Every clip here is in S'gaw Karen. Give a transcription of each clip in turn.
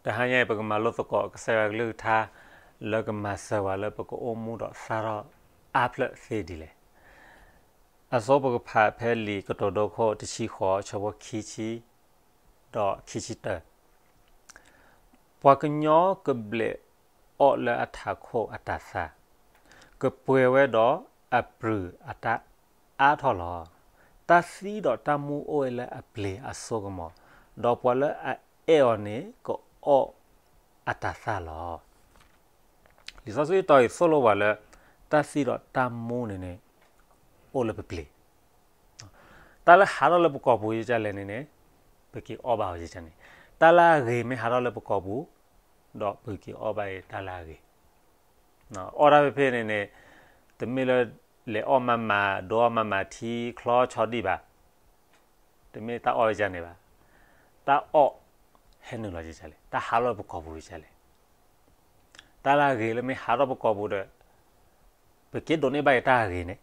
တဟါညါအံၤ ပကမၤလိသကိးကစၢ်ယွၤကလုၢ်ကထါ လၢကမၤစၢၤပှၤလၢပကအိၣ်မူဒီးသၣ်ထီၣ်အါဖျၢၣ်သ့ဒ်လဲၣ်. အဆိပကဖးဖဲလံာ်ကတိၤဒိခိၣ်တဆံဃိး ဆၢဖိခံဆံ ဒီးခံဆံတၢ ပှၤကညီကဘျဲးအီၣ်လၢအထးခိၣ်အတၤသၣ်, ကပှဲၤဝဲဒီးအပြုၢ်အတၢ်အါထီၣ်လီၤ. တၢ်သံဒီးတၢ်မူအိၣ်ဝဲလၢအပျ့ၤအစိကမီၤ, ဒီးပှၤလၢအအဲၣ်အီၤန့ၣ် ကအီၣ်အတၤသၣ်လီၤ. လံာ်စီဆှံတီၤအံၤသိၣ်လိပှၤလၢ တၢ်သံဒီးတၢ်မူန့ၣ်န့ၣ် အိၣ်လၢပပျ့ၤ တၢ်လၢဟးထီၣ်လၢပကိာ်ပူၤယကလဲၣ်န့ၣ်န့ၣ် ပက့ၤအီၣ်ဘၣ်အီၤယကန့ၣ်, တၢ်လၢအဂ့ၤမ့ၢ်ဟးထီၣ်လၢပကိာ်ပူၤ, ဒီးပက့ၤအီၣ်ဘၣ်အီၤတၢ်လၢအဂ့ၤ, အီၣ်တၢ်ဖဲဖဲန့ၣ်န့ၣ် တမ့ၢ်လၢ လဲၤအီၣ်မၤမၤ ဒိအီၣ်မၤမၤထံချီဆီဒံၣ်ဘၣ်, တမ့ၢ်တၢ်အီၣ်ယကန့ၣ်ဘၣ်, တၢ်အီၣ် ဟဲနုာ်လီၤယကလဲၣ်, တၢ်ဟးထီၣ်လၢပကိာ်ပူၤယကလဲၣ်, တၢ်လၢအဂ့ၤလၢမ့ၢ်ဟးထီၣ်ပကိာ်ပူၤဒီး ပက့ၤဒိးန့ၢ်ဘၣ်အီၤတၢ်အဂ့ၤန့ၣ်,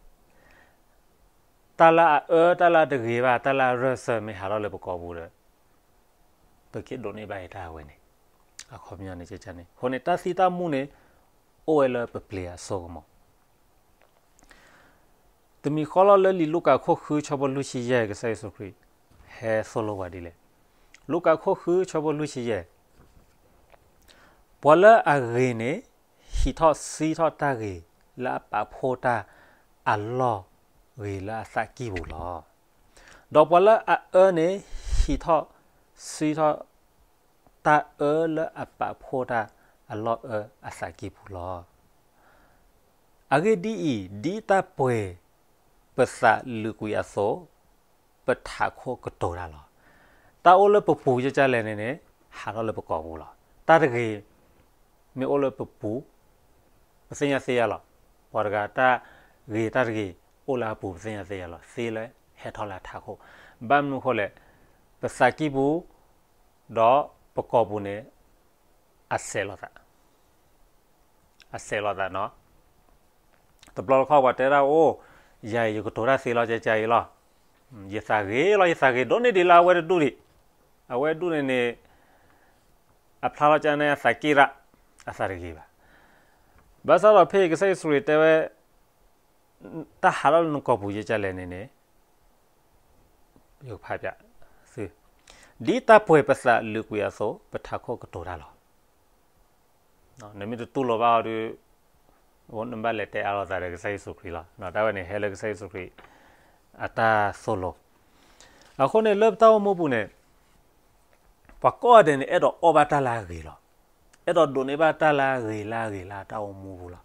တၢ်လၢအအၢ တၢ်လၢအတဂ့ၤဘၣ် တၢ်လၢအရၢၢ်စၢၤမ့ၢ်ဟးထီၣ်လၢပကိာ်ပူၤဒီး ပက့ၤဒိးန့ၢ်ဘၣ်အီၤတၢ်အဝဲန့ၣ်, အခီပညီန့ၣ်န့ၣ်, အဃိန့ၣ် တၢ်သံတၢ်မူန့ၣ် အိၣ်ဝဲလၢပပျ့ၤအစိကမီၤ. တမံၤဃီလီၤလၢလံာ်လူၤကၣ်ခိၣ်ဃုဆၢဖိလွံၢ်ဆံယဲၢ် ကစၢ်ယ့ၣ်ၡူးခရံာ် ဟဲသိၣ်လိပှၤဒ်လဲၣ်. လူၤကၣ်ခိၣ်ဃုဆၢဖိလွံၢ်ဆံယဲၢ်, ပှၤလၢအဂ့ၤန့ၣ် ဟံးထီၣ်ဆှံထီၣ်တၢ်ဂ့ၤလၢအပာ်ဖှိၣ်တၢ်အလီၢ်ဂ့ၤလၢအသးကံၢ်ပူၤလီၤ. ဒီးပှၤလၢအအၢန့ၣ် ဟံးထီၣ်ဆှံထီၣ်တၢ်အၢလၢအပာ်ဖှိၣ်တၢ်အလီၢ်အၢအသးကံၢ်ပူၤလီၤ. အဂ့ၢ်ဒ်အံၤ, ဒ်တၢ်ပှဲၤပသးလုာ်ကွံာ်အသိး, ပထးခိၣ်ကတိၤတၢ်လီၤ. တၢ်အိၣ်လၢပပူၤယကလဲၣ်န့ၣ်န့ၣ် ဟးထီၣ်လၢပကိာ်ပူၤလီၤ. တၢ်တဂ့ၤ မ့ၢ်အိၣ်လၢပပူၤ ပသ့ၣ်ညါသ့ယါလီၤ. ပှၤတဂၤတၢ်ဂ့ၤတၢ်တဂ့ၤ အိၣ်လၢအပူၤ ပသ့ၣ်ညါသ့ယါလီၤ. သ့လၢဟဲထီၣ်လၢအထးခိၣ်. ဘၣ်မနုၤအဃိလဲၣ်, ပသးကံၢ်ပူၤ ဒီးပကိာ်ပူၤန့ၣ် အစဲးလိာ်သး အစဲးလိာ်သးနီၤ. တဘျီတခီပှၤတဲဒၣ်အိၣ်, ယၤအံၤယကတိၤတၢ်သ့လီၤ ကကါအံၤလီၤ. ယသးဂ့ၤလီၤ ယသးဂ့ၤဒိၣ်န့ၢ်ဒံးလၢအဝဲတဒူၣ်ဒံး. အဝဲဒူၣ်န့ၣ်န့ၣ် အဖျါလီၤကန့ၣ်အသးကံၢ်ရၣ်, အသးတဂ့ၤဘၣ်. ဘၣ်ဆၣ်ဒီးဖဲအံၤကစၢ်ယ့ၣ်ၡူးခရံာ်တဲဝဲ တၢ်ဟးထီၣ်လၢနကိာ်ပူၤယကလဲၣ်န့ၣ်န့ၣ် ယကဖးပၠးသု, ဒ်တၢ်ပှဲၤပသးလုာ်ကွံာ်အသိး ပထးခိၣ်ကတိၤတၢ်လီၤ. နမ့ၢ်တတူၢ်လိာ်ဘၣ်အီၤဒီး နဘၣ်လဲၤတဲအါလိာ်သးဒီးကစၢ်ယ့ၣ်ၡူးခရံာ်လီၤ. တၢ်ဝဲန့ၣ်ဟဲလၢကစၢ်ယ့ၣ်ၡူးခရံာ်အတၢ်သိၣ်လိ. အဃိန့ၣ်လၢပတၢ်အိၣ်မူပူၤန့ၣ် ပှၤကိးဂၤဒဲးန့ၣ် အဲၣ်ဒိးအီၣ်ဘၣ်တၢ်လၢအဂ့ၤလီၤ. အဲၣ်ဒိးဒိးန့ၢ်ဘၣ်တၢ်လၢအဂ့ၤလၢအဂ့ၤလၢတၢ်အိၣ်မူပူၤလီ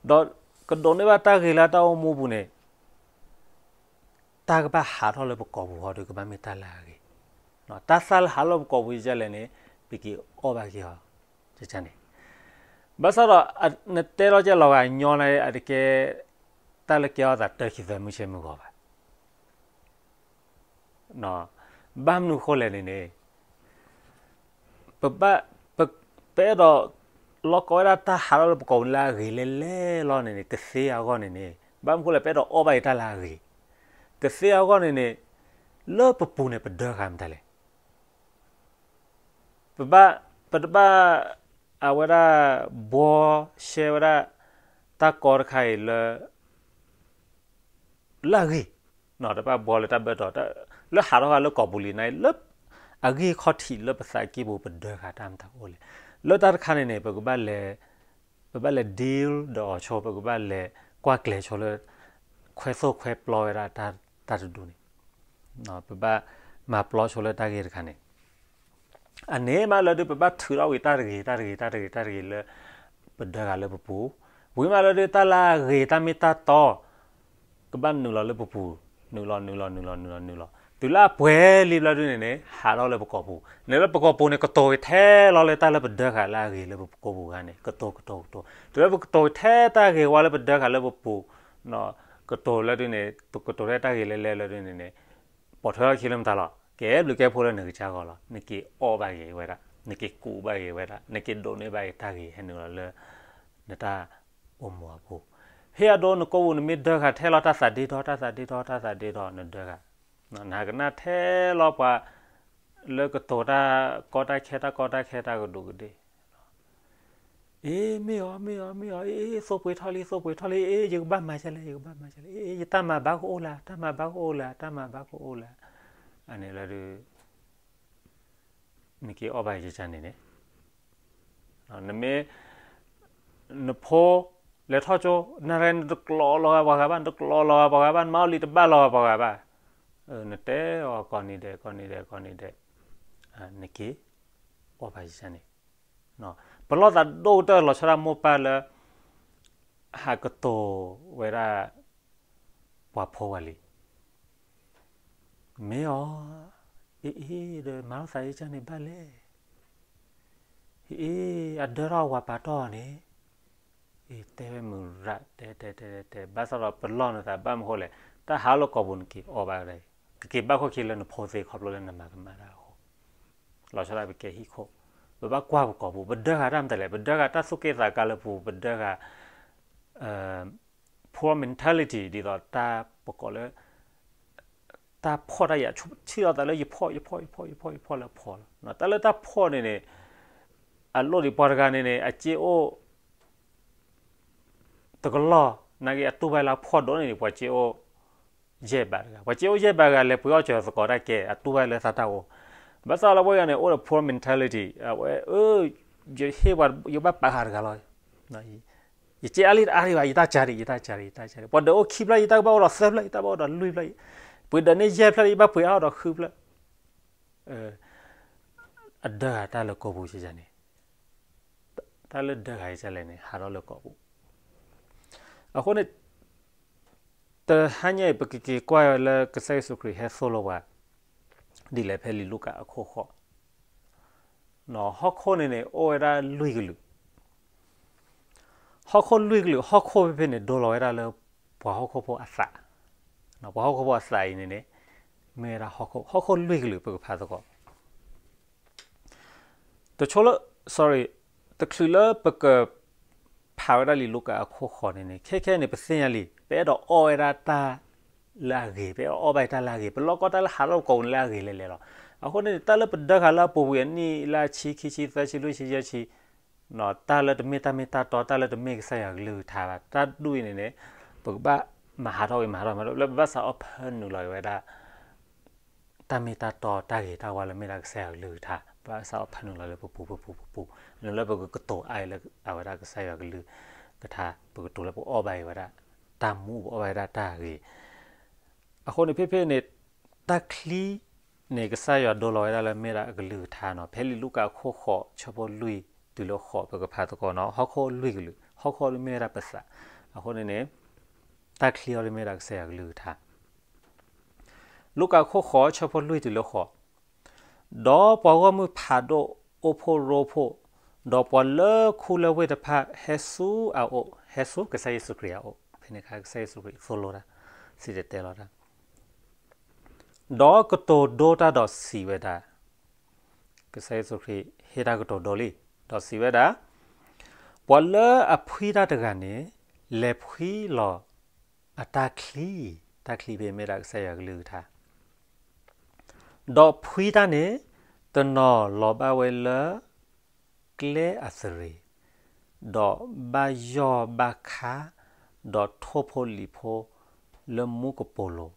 ၤ. ဒီးကဒိးန့ၢ်ဘၣ်တၢ်ဂ့ၤလၢတၢ်အိၣ်မူပူၤန့ၣ် တၢ်ကဘၣ်ဟးထီၣ်လၢပကိာ်ပူၤဟီဒီးကဘၣ်မ့ၢ်တၢ်လၢအဂ့ၤ. တၢ်သၣ်လၢဟးထီၣ်လၢပကိာ်ပူၤယကလဲၣ်န့ၣ် ပက့ၤအီၣ်ဘၣ်က့ၤအီၤန့ၣ်. ဘၣ်ဆၣ်ဒီး နတဲလီၤက့ၤလီၤဂာ်ညီန့ၣ် အတကဲ တၢ်လၢကဲထီၣ်သးတၢ်ခံသၢမုၢ်ဆ့မုၢ်ဂီၤဘၣ်. ဘၣ်မနုၤဃိလဲၣ်န့ၣ်န့ၣ် ပဘၣ် ပ ပအဲၣ်ဒိး လီၤကီဝဲဒၣ်တၢ်ဟးထီၣ်လၢပကိာ်ပူၤလၢအဂ့ၤလဲၣ်လဲၣ်လီၤန့ၣ်န့ၣ် ကသ့အဂီၢ်န့ၣ်န့ၣ် ဘၣ်မနုၤဃိလဲၣ် ပအဲၣ်ဒိးအီၣ်ဘၣ်အီၤတၢ်လၢအဂ့ၤ, ကသ့အဂီၢ်န့ၣ်န့ၣ် လၢပပူၤန့ၣ် ပဒၢဃာ်မတၤလဲၣ်. ပဘၣ် ပတဘၣ် အဝဲဒၣ် ဘှီရှဲဝဲဒၣ် တၢ်ကီတခါအံၤလၢ လၢအဂ့ၤ, တဘၣ်ဘှီလၢတၢ်ဘၢၣ်တီၤ လၢဟးထီၣ်ဃာ်လၢကိာ်ပူၤလံန့ၣ် လၢအဂ့ၢ်ခီၣ်ထံးလၢပသးကံၢ်ပူၤ ပဒၢဃာ်တၢ်မတၤအိၣ်လဲၣ်. လၢတၢ်တခါန့ၣ်န့ၣ် ပကဘၣ်လဲၤ ပဘၣ်လဲၤ deal ဒီးအီၤဆိ ပကဘၣ်လဲၤကွၢ်ကျဲၤဆိလၢ ခွဲသိၣ်ခွဲပျီဝဲဒၣ်တၢ်တဒူၣ်န့ၣ် ပဘၣ်မၤပျီဆိလၢတၢ်ဂ့ၢ်တခါန့ၣ် အန့ၣ်မးလၢဒုး ပဘၣ်ထုးထီၣ်ဝံၤတၢ်တဂ့ၤ တၢ်တဂ့ၤ တၢ်တဂ့ၤ တၢ်တဂ့ၤလၢ ပဒၢဃာ်လၢပပူၤ, ဝံၤမးလၢဒုး တၢ်လၢအဂ့ၤ တၢ်မ့ၢ်တၢ်တီ ကဘၣ်နုာ်လီၤလၢပပူၤ, နုာ်လီၤ နုာ်လီၤ နုာ်လီၤ နုာ်လီၤ တုၤလၢအပှဲၤလံဘျီဒုန့ၣ်န့ၣ် ဟးထီၣ်လၢပကိာ်ပူၤ, န့ၣ်လၢပကိာ်ပူၤန့ၣ် ကတိၤထဲလီၤလၢတၢ်လၢပဒၢဃာ်လၢအဂ့ၤလၢပကိာ်ပူၤဂၤန့ၣ် ကတိၤ ကတိၤ ကတိၤ, တုၤလၢပကတိၤထဲတၢ်ဂ့ၤဝဲလၢပဒၢဃာ်လၢပပူၤ ကတိၤလၢဒုန့ၣ် ပကတိၤထဲတၢ်ဂ့ၤလဲၤလဲၤလၢဒုန့ၣ်န့ၣ် ပိာ်ထွဲထီၣ်ခံလၢမတၤလီၤ. ကဲဘျုးကဲဖှိၣ်လၢနကစၢ်ဂီၢ်လီၤ. နက့ၤအီၣ်ဘၣ်ဂ့ၤဝဲဒၣ်, နက့ၤကူးဘၣ်ဂ့ၤဝဲဒၣ်, နက့ၤဒိးန့ၢ်ဘၣ်ဂ့ၤတၢ်ဂ့ၤဟဲနုာ်လီၤလၢ နတၢ်အိၣ်မူအပူၤ, ဖဲအဒိနကိာ်ပူၤ နမ့ၢ်ဒၢဃာ်ထဲလီၤတၢ်သးဒ့ဒီ တၢ်သးဒ့ဒီ တၢ်သးဒ့ဒီ နဒၢဃာ်, နဟးကနၣ်ထဲလီၤပှၤ လၢကတိၤတၢ်ကီတၢ်ခဲ တၢ်ကီတၢ်ခဲတၢ်ကဒူးကဒ့ၣ်, အ့ မ့ၢ်အီၤ မ့ၢ်အီၤ မ့ၢ်အီၤ အ့ အ့ သိပှ့ၤထီၣ်လံ သိပှ့ၤထီၣ်လံ အ့ ယကဘၣ်မၤဒ်လဲၣ် ယကဘၣ်မၤဒ်လဲၣ် အ့ အ့ ယတၢ်မၤဘၣ်ကအိၣ်လၢၤ တၢ်မၤဘၣ်ကအိၣ်လၢၤ တၢ်မၤဘၣ်ကအိၣ်လၢၤ, အန့ၣ်လၢဒုး နက့ၤအီၣ်ဘၣ်ယကန့ၣ်န့ၣ် နမ့ၢ် နဖိလဲၤထီၣ်ကၠိ နရဲနတကျိးလီၤဂာ်ပှၤဂၤဘၣ် နတကျိးလီၤဂာ်ပှၤဂၤဘၣ် နမၤအီၣ်လံတဘၣ်လီၤဂာ်ပှၤဂၤဘၣ်, နတဲအီၤကိးနံၤဒဲး ကိးနံၤဒဲး ကိးနံၤဒဲး, နက့ၤအီၣ်ဘၣ်ယကန့ၣ်, ပလီၢ်သးဒိၣ်ကတၢၢ်လီၤဆီဒၣ်မိၢ်ပၢ်လၢ ဟးကတိၤဝဲဒၣ် ပှၤဖိဝဲလံ မ့ၢ်အီၤ, အ့ အ့ ဒီးမၤလိာ်သးယကန့ၣ်ဘၣ်လဲၣ်, အ့ အ့ အဒၢထီၣ်ဝၤပာ်တီၢ်န့ၣ်, အ့ တဲဝဲမုာ်ရၣ် တဲ တဲ တဲ တဲ တဲ ဘၣ်ဆၣ်ဒီးပလီၢ်နသးဘၣ်မနုၤဃိလဲၣ်, တၢ်ဟးလၢကီၢ်ပူၤနက့ၤအီၣ်ဘၣ်ဝဲဒၣ်အံၤ, ကက့ၤဘၣ်ခိၣ်ခံလၢနဖိသ့ခီဖျိလၢနမၤကမၣ်တၢ်အဃိ, လီၤဆီဒၣ်ပကဲဟံၣ်ခိၣ်, ပဘၣ်ကွၢ်ပကီၢ်ပူၤ ပဒၢဂၤတၢ်မတၤလဲၣ် ပဒၢဂၤတၢ်သူၣ်က့ၣ်သးကါလၢပူၤ ပဒၢဂၤ poor mentality ဒ်သိးတၢ်ပကိးလၢ တၢ်ဖှီၣ်တၢ်ယာ် ထံၣ်လိာ်သးလၢယဖှီၣ် ယဖှီၣ် ယဖှီၣ် ယဖှီၣ် ယဖှီၣ်လၢဖှီၣ်လီၤ. တၢ်လၢတၢ်ဖှီၣ်န့ၣ်န့ၣ် အလိၣ်ဒံးပှၤတဂၤန့ၣ်န့ၣ် အစ့အိၣ် တကလီၢ် နာ်က့အတူၢ်ဘၣ်လၢအဖှီၣ်ဒိၣ်န့ၣ်န့ၣ် ပှၤစ့အိၣ် ယဲၢ်ဘးတဂၤ ပှၤစ့အိၣ်ယဲၢ်ဘးတဂၤ လဲၤပှ့ၤအီၣ်စၢၤသကိးတၢ်ကဲ အတူၢ်ဘၣ်လၢသးတၢ်အိၣ်, ဘၣ်ဆၣ်လၢပှၤဂၤန့ၣ် အိၣ်ဒီး poor mentality အဝဲ ယဟ့ၣ်ပှၤ ယဘၣ်ပာ်ဃာ်တဂၤလီၤ ယစ့အါလံတအါဒံးဘၣ် ယတၢ်စၢ်ဒံး ယတၢ်စၢ်ဒံး ယတၢ်စၢ်ဒံး ပှၤဒၢးအိၣ်ခံဖျၢၣ် ယတၢ်ကဘၣ်အိၣ်ဒီးသၢဖျၢၣ် ယတၢ်ဘၣ်အိၣ်ဒီးလွံၢ်ဖျၢၣ် ပှ့ၤဒၢးန့ၢ်ယဲၢ်ဖျၢၣ် ယဘၣ်ပှ့ၤအါဒီးဃုဖျၢၣ်, အဒၢဂၤတၢ်လၢကိာ်ပူၤယန့ၣ်, တၢ်လၢဒၢဂၤယလဲၣ်န့ၣ် ဟးထီၣ်လၢကိာ်ပူၤ, အဃိန့ၣ် တဟါညါအံၤ ပကက့ၤကွၢ်လၢကစၢ်ယ့ၣ်ၡူးခရံာ်ဟဲသိၣ်လိပှၤ ဒ်လဲၣ်ဖဲလံာ်လူၤကၣ်အခိၣ်ဃိး, ဟီၣ်ခိၣ်န့ၣ်န့ၣ် အိၣ်ဝဲဒၣ်လွံၢ်ကလုာ်, ဟီၣ်ခိၣ်လွံၢ်ကလုာ် ဟီၣ်ခိၣ်ဖဲဖဲန့ၣ် ဒိလီၤဝဲဒၣ်လၢ ပှၤဟီၣ်ခိၣ်ဖိအသး, ပှၤဟီၣ်ခိၣ်ဖိအသးအံၤန့ၣ်န့ၣ် မ့ၢ်ဝဲဒၣ်ဟီၣ်ခိၣ် ဟီၣ်ခိၣ်လွံၢ်ကလုာ် ပကဖးသကိး တဆိလၢ sorry တချုးလၢပက ဖးဝဲဒၣ်လံာ်လူၤကၣ်အခိၣ်ဃိးန့ၣ်န့ၣ် ခဲခဲန့ၣ် ပသ့ၣ်ညါလံ ပအဲၣ်ဒိးအီၣ်ဝဲဒၣ်တၢ်လၢအဂ့ၤ ပအဲၣ်ဒိးအီၣ်ဘၣ်တၢ်လၢအဂ့ၤ ပလီၢ်ကီၢ်တၢ်လၢဟးထီၣ်ကိာ်ပူၤန့ၣ်လၢအဂ့ၤလဲၣ်လဲၣ်လီၤ. အဃိန့ၣ် တၢ်လၢပဒၢဃာ်လၢအပူၤကွံာ်အနံၣ်လၢအဆံ ခံဆံ သၢဆံ လွံၢ်ဆံ ယဲၢ်ဆံ တၢ်လၢတမ့ၢ်တၢ်မ့ၢ်တၢ်တီ တၢ်လၢတမ့ၢ်ကစၢ်ယွၤကလုၢ်ကထါဘၣ် တၢ်ဒူၣ်အံၤန့ၣ်န့ၣ် ပကဘၣ်မၤဟးထီၣ်ဂ့ၤမၤဟးထီၣ်မၤထီၣ် လၢပဘၣ်စးအီၣ်ဖၢနုာ်လီၤက့ၤဝဲဒၣ် တၢ်မ့ၢ်တၢ်တီ တၢ်ဂ့ၤတၢ်ဝါလၢမ့ၢ်ဒၣ်ကစၢ်ယွၤကလုၢ်ကထါ ပဘၣ်စးအီၣ်ဖၢနုာ်လီၤလၢပပူၤ ပပူၤ ပပူၤ နုာ်လၢပကကတိၤအါအံၤလၢအဝဲဒၣ်ကစၢ်ယွၤကလုၢ်ကထါ ပကတိၤလၢပအီၣ်ဘၣ်အံၤဝဲဒၣ် တၢ်မူ ပအီၣ်ဘၣ်ဝဲဒၣ်တၢ်ဂ့ၤ အဃိန့ၣ် ဖဲဖဲန့ၣ် တၢ်ချံန့ၣ် ကစၢ်ယွၤဒိလီၤဝဲဒၣ်လၢမ့ၢ်ဒၣ်အကလုၢ်ကထါနီၤ ဖဲလံာ်လူၤကၣ်အခိၣ်ဃိး ဆၢဖိလွံၢ်တုၤလၢဃိး ပကဖးသကိးနီၤ ဟီၣ်ခိၣ်လွံၢ်ကလုာ် ဟီၣ်ခိၣ်မ့ၢ်ဝဲဒၣ်ပသး အဃိန့ၣ်န့ၣ် တၢ်ချံအီၤမ့ၢ်ဝဲဒၣ်ကစၢ်ယွၤကလုၢ်ကထါ လူၤကၣ်အခိၣ်ဃိး ဆၢဖိလွံၢ်တုၤလၢဃိး ဒီးပှၤဂီၢ်မုၢ်ဖးဒိၣ်အိၣ်ဖှိၣ်ရိဖှိၣ်, ဒီးပှၤလၢခူလၢဝ့ၢ်တဖၣ် ဟဲဆူအအိၣ်, ဟဲဆူကစၢ်ယ့ၣ်ၡူးခရံာ်အအိၣ်, ဖဲန့ၣ်အခါ ကစၢ်ယ့ၣ်ၡူးခရံာ်သိၣ်လိတၢ်, စံၣ်တဲၤတဲလီၤတၢ်, ဒီးကတိၤဒိတၢ်ဒီးစံးဝဲဒၣ်, ကစၢ်ယ့ၣ်ၡူးခရံာ်ဟ့ၣ်တၢ်ကတိၤဒိလံ, ဒီးစံးဝဲဒၣ်, ပှၤလၢအဖှံတၢ်တဂၤန့ၣ်, လဲၤဖှံလီၤ အတၢ်ချံ, တၢ်ချံဖဲမ့ၢ်ဒၣ်ကစၢ်ယွၤကလုၢ်ကထါ, ဒီးဖှံတၢ်န့ၣ် တနီၤလီၤဘၣ်ဝဲလၢ ကျဲအသရ့ၤ, ဒီးဘၣ်ယီၢ်ဘၣ်ခါ, ဒီးထိၣ်ဖိလံၤဖိ လၢမူကပိာ်လိၤ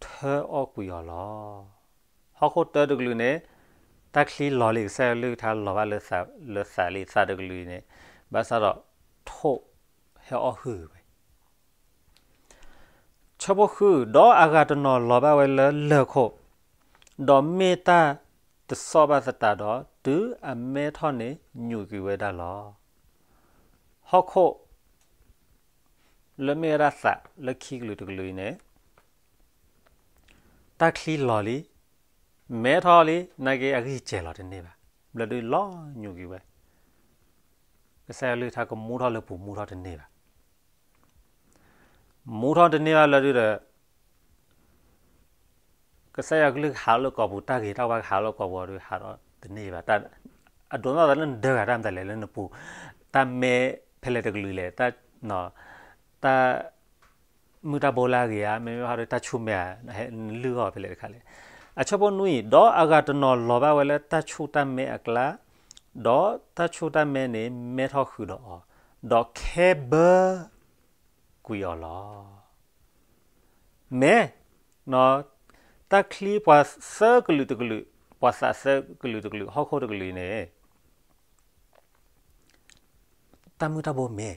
ထၢအီၣ်ကွံာ်အီၤလီၤ. ဟီၣ်ခိၣ်တၢတကလုာ်န့ၣ် တၢ်ချံလီၤလံ ကစၢ်ယွၤကလုၢ်ကထါလီၤဘၣ်လၢသးလံ သးတကလုာ်န့ၣ် ဘၣ်ဆၣ်ဒီးထိၣ်ဟဲအီၣ်ဟုၣ်ဝဲ ဆၢဖိဃု, ဒီးအဂၤတနီၤလီၤဘၣ်ဝဲလၢလၢၢ်ခိၣ်, ဒီးမ့ၢ်တၢ်တစီၣ်ဘၣ်သတးဒီး တုၤအမဲထီၣ်န့ၣ် ညူးကွံာ်ဝဲဒၣ်လီၤ. ဟီၣ်ခိၣ် လၢမ့ၢ်ဝဲဒၣ်သးလၢခံကလုာ်တကလုာ်အံၤန့ၣ် တၢ်ချံလီၤလံ, မဲထီၣ်လံ, နာ်က့အဂံၢ်စဲၤလီၤတန့ၢ်ဘၣ်, ဘျီဒုးလီၤညူးကွံာ်ဝဲ, ကစၢ်ယွၤကလုၢ်ကထါကမူထီၣ်လၢပူၤမူထီၣ်တန့ၢ်ဘၣ်. မူထီၣ်တန့ၢ်ဘၣ်လၢဒုးဒီး ကစၢ်ယွၤကလုၢ်ကဟးလၢကိာ်ပူၤ တၢ်ဂ့ၤတၢ်ဝါကဟးလၢကိာ်ပူၤဒီး ဟးဒီးတန့ၢ်ဘၣ်. အဒိးနီၢ်သးလၢနဒၢဂၤတၢ်မတၤလဲၣ်လၢနပူၤ, တၢ်မဲဖဲလဲၣ်တကလုာ်လဲၣ်, တၢ် တၢ်မုၢ်တၢ်ဘိလၢအဂ့ၤဧါ, မ့မ့ၢ်ဟီဒီးတၢ်ဆူၣ်မဲဧါ, နလုၢ်အီၣ်ဖဲလဲၣ်တခါလဲၣ်. အဆၢဖိနွံ, ဒီးအဂၤတနီၤလီၤဘၣ်ဝဲလၢတၢ်ဆူၣ်တၢ်မဲအကျါ, ဒီးတၢ်ဆူၣ်တၢ်မဲန့ၣ် မဲထီၣ်ဃုာ်ဒီးအီၤ, ဒီးခဲဘၢကွံာ်အီၤလီၤ. မဲ, တၢ်ချံပှၤသၢကလုာ်တကလုာ်, ပှၤသးသၢကလုာ်တကလုာ်, ဟီၣ်ခိၣ်တကလုာ်န့ၣ် တၢ်မုၢ်တၢ်ဘိမဲ,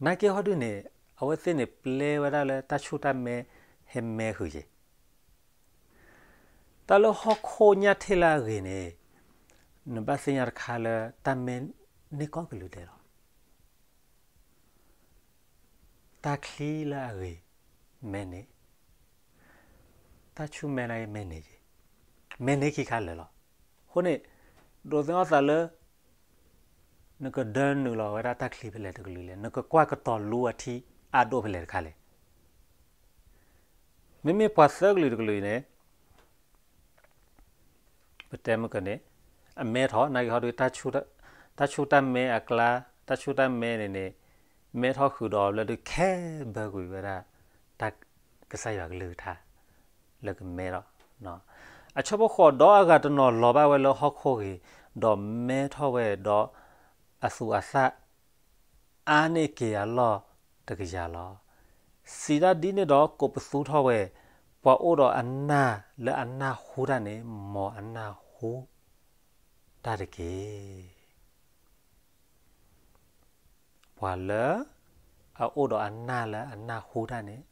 နာ်က့ဟီဒုန့ၣ် အဝဲသ့ၣ်န့ၣ်ပျဲဝဲဒၣ်လၢတၢ်ဆူၣ်တၢ်မဲဟဲမဲဃုာ်ယဲၢ် တၢ်လၢဟီၣ်ခိၣ်ညၣ်ထ့ၣ်လၢအဂ့ၤန့ၣ် နဘၣ်သ့ၣ်ညါတခါလၢတၢ်မဲန့ၢ်ကီၢ်ကလုာ်ဒဲးလီၤ. တၢ်ချံလၢအဂ့ၤ မဲန့ၣ်, တၢ်ဆူၣ်မဲန့ၣ်မဲန့ၣ်ယဲၢ်, မဲန့ၣ်ခံခါလၢာ်လီၤ. အဃိန့ၣ် ဒိးသန့ၤအသးလၢ နကဒၢနုာ်လီၤဝဲဒၣ်တၢ်ချံဖဲလဲၣ်တကလုာ်လဲၣ်, နကကွၢ်ကတီၤလူအထံအါဒိၣ်ဖဲလဲၣ်တခါလဲၣ်. မ့မ့ၢ်ပှၤသၢကလုာ်တကလုာ်အံၤန့ၣ် ပတဲမ့ၢ်ကန့ၣ် အမဲထီၣ် နာ်က့ဟီဒု တၢ်ဆူၣ်တၢ်မဲအကျါ, တၢ်ဆူၣ်တၢ်မဲန့ၣ်န့ၣ် မဲထီၣ်ဃုာ်ဒီးအီၤလၢဒု ခဲဘၢကွံာ်ဝဲဒၣ် တၢ်ကစၢ်ယွၤကလုၢ်ကထါ လၢကမဲထီၣ်. အဆၢဖိဃိး, ဒီးအဂၤတနီၤလီၤဘၣ်ဝဲလၢဟီၣ်ခိၣ်ဂ့ၤ, ဒီးမဲထီၣ်ဝဲ, ဒီးအသူးအသၣ် အါန့ၢ်က့ၤအလီၢ်တကယၤလီၤ. စံးဒၣ်ဒ်န့ၣ်ဒီး ကိးပသူထီၣ်ဝဲ, ပှၤအိၣ်ဒီးအနၢ်လၢအနၢ်ဟူတၢ်န့ၣ် မ်အနၢ်ဟူတၢ်တက့ၢ်. ပှၤလၢအအိၣ်ဒီးအနၢ်လၢအနၢ်ဟူတၢ်န့ၣ်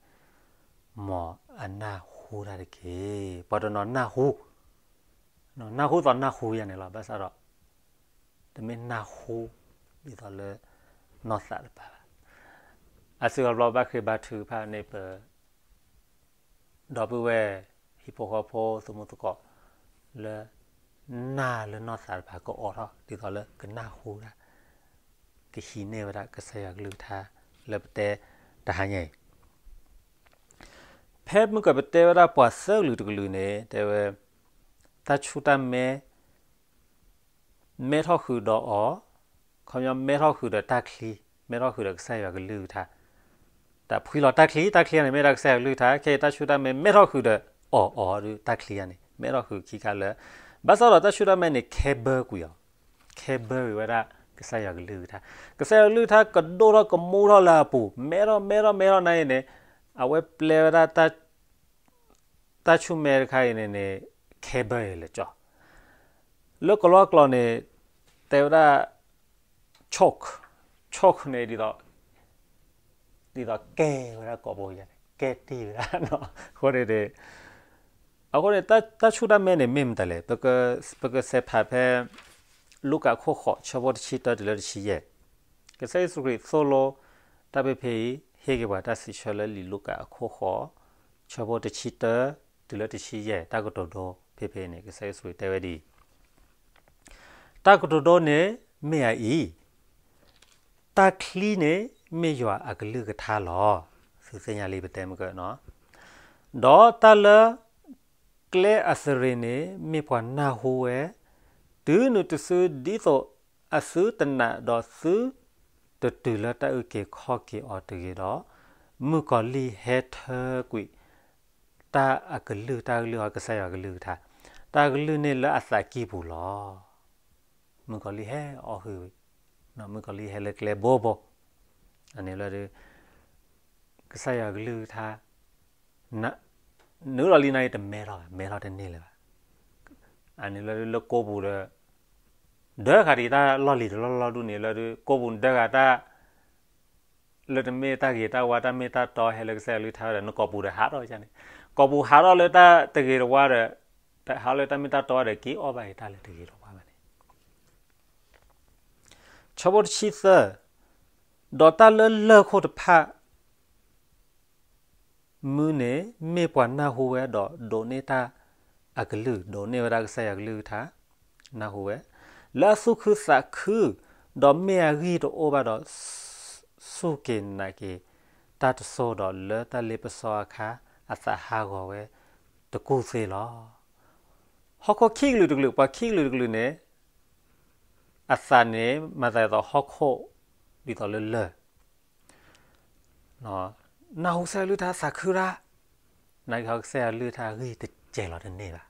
မ်အနၢ်ဟူတၢ်တက့ၢ်. ပှၤတနီၤနၢ်ဟူ, နၢ်ဟူသိးနၢ်ဟူယၤန့ၣ်လီၤ. ဘၣ်ဆၣ်ဒီး တမ့ၢ်နၢ်ဟူ ဒ်သိးလၢ နီၢ်သးတပၤဘၣ်. အစ့ၢ်ကီးဘျီဘၣ်ဃ့ဘါထုကဖၣ်န့ၣ် ပ ဒီပုၢ်ဝဲၢ် ဟံၣ်ဖိဃီဖိ သမူသကိး လၢ နၢ်လၢနီၢ်သးတဖၣ်ကအိးထီၣ် ဒ်သိးလၢကနၢ်ဟူတၢ် ကဟံးန့ၢ်ဝဲဒၣ်ကစၢ်ယွၤကလုၢ်ကထါ လၢပတဲတဟါညါအံၤ. ဖဲမုၢ်ကပတဲဝဲဒၣ်ပှၤသၢကလုာ်တကလုာ်န့ၣ် တဲဝဲ တၢ်ဆူၣ်တၢ်မဲ မဲထီၣ်ဃုာ်ဒီးအီၤ, ခီပညီမဲထီၣ်ဃုာ်ဒီးတၢ်ချံ, မဲထီၣ်ဃုာ်ဒီးကစၢ်ယွၤကလုၢ်ကထါ, တၢ်ဖှံလီၤတၢ်ချံ, တၢ်ချံန့ၣ်မ့ၢ်ဒၣ်ကစၢ်ယွၤကလုၢ်ကထါ, ခဲအံၤတၢ်ဆူၣ်တၢ်မဲ မဲထီၣ်ဃုာ်ဒီးအီၤ, အီၤဒီးတၢ်ချံန့ၣ် မဲထီၣ်ဃုာ်ခံခါလၢာ်, ဘၣ်ဆၣ်ဒီးတၢ်ဆူၣ်တၢ်မဲန့ၣ် ခဲဘၢကွံာ်အီၤ, ခဲဘၢကွံာ်ဝဲဒၣ် ကစၢ်ယွၤကလုၢ်ကထါ, ကစၢ်ယွၤကလုၢ်ကထါကဒိၣ်ထီၣ်ကမူထီၣ်လၢအပူၤ, မဲထီၣ်မဲထီၣ်မဲထီၣ်နာ်အံၤန့ၣ်, အဝဲပျဲဝဲဒၣ် တၢ်ဆူၣ်မဲတခါအံၤန့ၣ်န့ၣ် ခဲဘၢအံၤလၢာ်ကၠီ, လၢကလီကလီန့ၣ် တဲဝဲဒၣ် choke, choke န့ၣ် ဒ်သိး ဒ်သိးကဲဝဲဒၣ်ကိာ်ဘိယၤန့ၣ် ကဲတံၢ်ဝဲဒၣ်, အဃိန့ၣ်န့ၣ်, အဃိန့ၣ် တၢ်ဆူၣ်တၢ်မဲန့ၣ် မ့ၢ်မတၤလဲၣ်, ပကစဲးဖးဖဲ လူၤကၣ်အခိၣ်ဃိး ဆၢဖိတဆံတၢတုၤလၢတဆံယဲၢ်, ကစၢ်ယ့ၣ်ၡူးခရံာ်သိၣ်လိ တၢ်ဖဲဖဲအံၤ ဟ့ၣ်က့ၤပှၤတၢ်စံးဆၢလၢလံာ်လူၤကၣ်အခိၣ်ဃိး ဆၢဖိတဆံတၢ တုၤလၢတဆံယဲၢ် တၢ်ကတိၤဒိဖဲဖဲန့ၣ် ကစၢ်ယ့ၣ်ၡူးခရံာ်တဲဝဲဒ်အံၤ, တၢ်ကတိၤဒိန့ၣ်မ့ၢ်အအံၤ, တၢ်ချံန့ၣ်မ့ၢ်ယွၤအကလုၢ်ကထါလီၤ. သုသ့ၣ်ညါလံပတဲမ့ၢ်က, ဒီးတၢ်လၢ ကျဲအသရ့ၤန့ၣ် မ့ၢ်ပှၤနၢ်ဟူဝဲ, တုၤနုၤတစုဒ်သိးအသုတနာ်ဒီးသု တတုၤလၢတၢ်အုၣ်က့ၤခီၣ်က့ၤအီၤတဂ့ၤဒီး, မုၣ်ကီၤလံၢ်ဟဲထၢကွံာ် တၢ်အကလုၢ်, တၢ်ကလုၢ်အီၤ ကစၢ်ယွၤကလုၢ်ကထါ, တၢ်ကလုၢ်န့ၣ်လၢအသးကံၢ်ပူၤလီၤ. မုၣ်ကီၤလံၢ်ဟဲအီၣ်ဟုၣ်ဝံၤ, မုၣ်ကီၤလံၢ်ဟဲလၢကျဲဘိဘိ, အန့ၣ်လၢဒုး ကစၢ်ယွၤကလုၢ်ကထါ နုာ်လီၤလံနၤအံၤတမဲထီၣ်ဘၣ်, မဲထီၣ်တန့ၢ်လၢၤဘၣ်. အန့ၣ်လၢဒုး လၢကိာ်ပူၤဒီး ဒၢဃာ်ဒံးတၢ်လီၢ်လံၤတလီၢ်လီၢ်ဒူၣ်န့ၣ်လၢဒုး ကိာ်ပူၤဒၢဃာ်တၢ် လၢတမ့ၢ်တၢ်ဂ့ၤတၢ်ဝါ တၢ်မ့ၢ်တၢ်တီဟဲလၢကစၢ်ယွၤကလုၢ်ကထါဒီး နကိာ်ပူၤဒီးဟးထီၣ်န့ၣ်, ကိာ်ပူၤဟးထီၣ်လၢတၢ်တဂ့ၤတဝါဒီး ဟးလၢတၢ်မ့ၢ်တၢ်တီဒီး က့ၤအီၣ်ဘၣ်အံၤတၢ်လၢတဂ့ၤတဝါဘၣ်န့ၣ် ဆၢဖိတဆံသၢ, ဒီးတၢ်လၢလၢၢ်ခိၣ်တဖၣ် မုၢ်န့ၣ် မ့ၢ်ပှၤနၢ်ဟူဝဲဒီးဒိးန့ၢ်တၢ်အကလုၢ်, ဒိးန့ၢ်ဝဲဒၣ်ကစၢ်ယွၤကလုၢ်ကထါ, နၢ်ဟူဝဲ, လၢအသူၣ်ခုသးခု, ဒီးမ့ၢ်အဂံၢ်တအိၣ်ဘၣ်ဒီး စူၢ်က့ၤနာ်က့ၤတၢ်တစိၢ်ဒီး လၢတၢ်လ့ပစီအခါ အသးဟးဂီၤဝဲတကူၢ်သ့လီၤ. ဟီၣ်ခိၣ်ခံကလုာ်တကလုာ်, ပှၤခံကလုာ်တကလုာ်န့ၣ် အသးန့ၣ် မၤသးဒ်သိးဟီၣ်ခိၣ် ဒ်သိးလၢလၢၢ် နၢ်ဟူကစၢ်ယွၤကလုၢ်ကထါသးခုတၢ်, နာ်က့ဟီကစၢ်ယွၤကလုၢ်ကထါအဂ့ၢ်တစဲးလီၤတန့ၢ်ဘၣ်.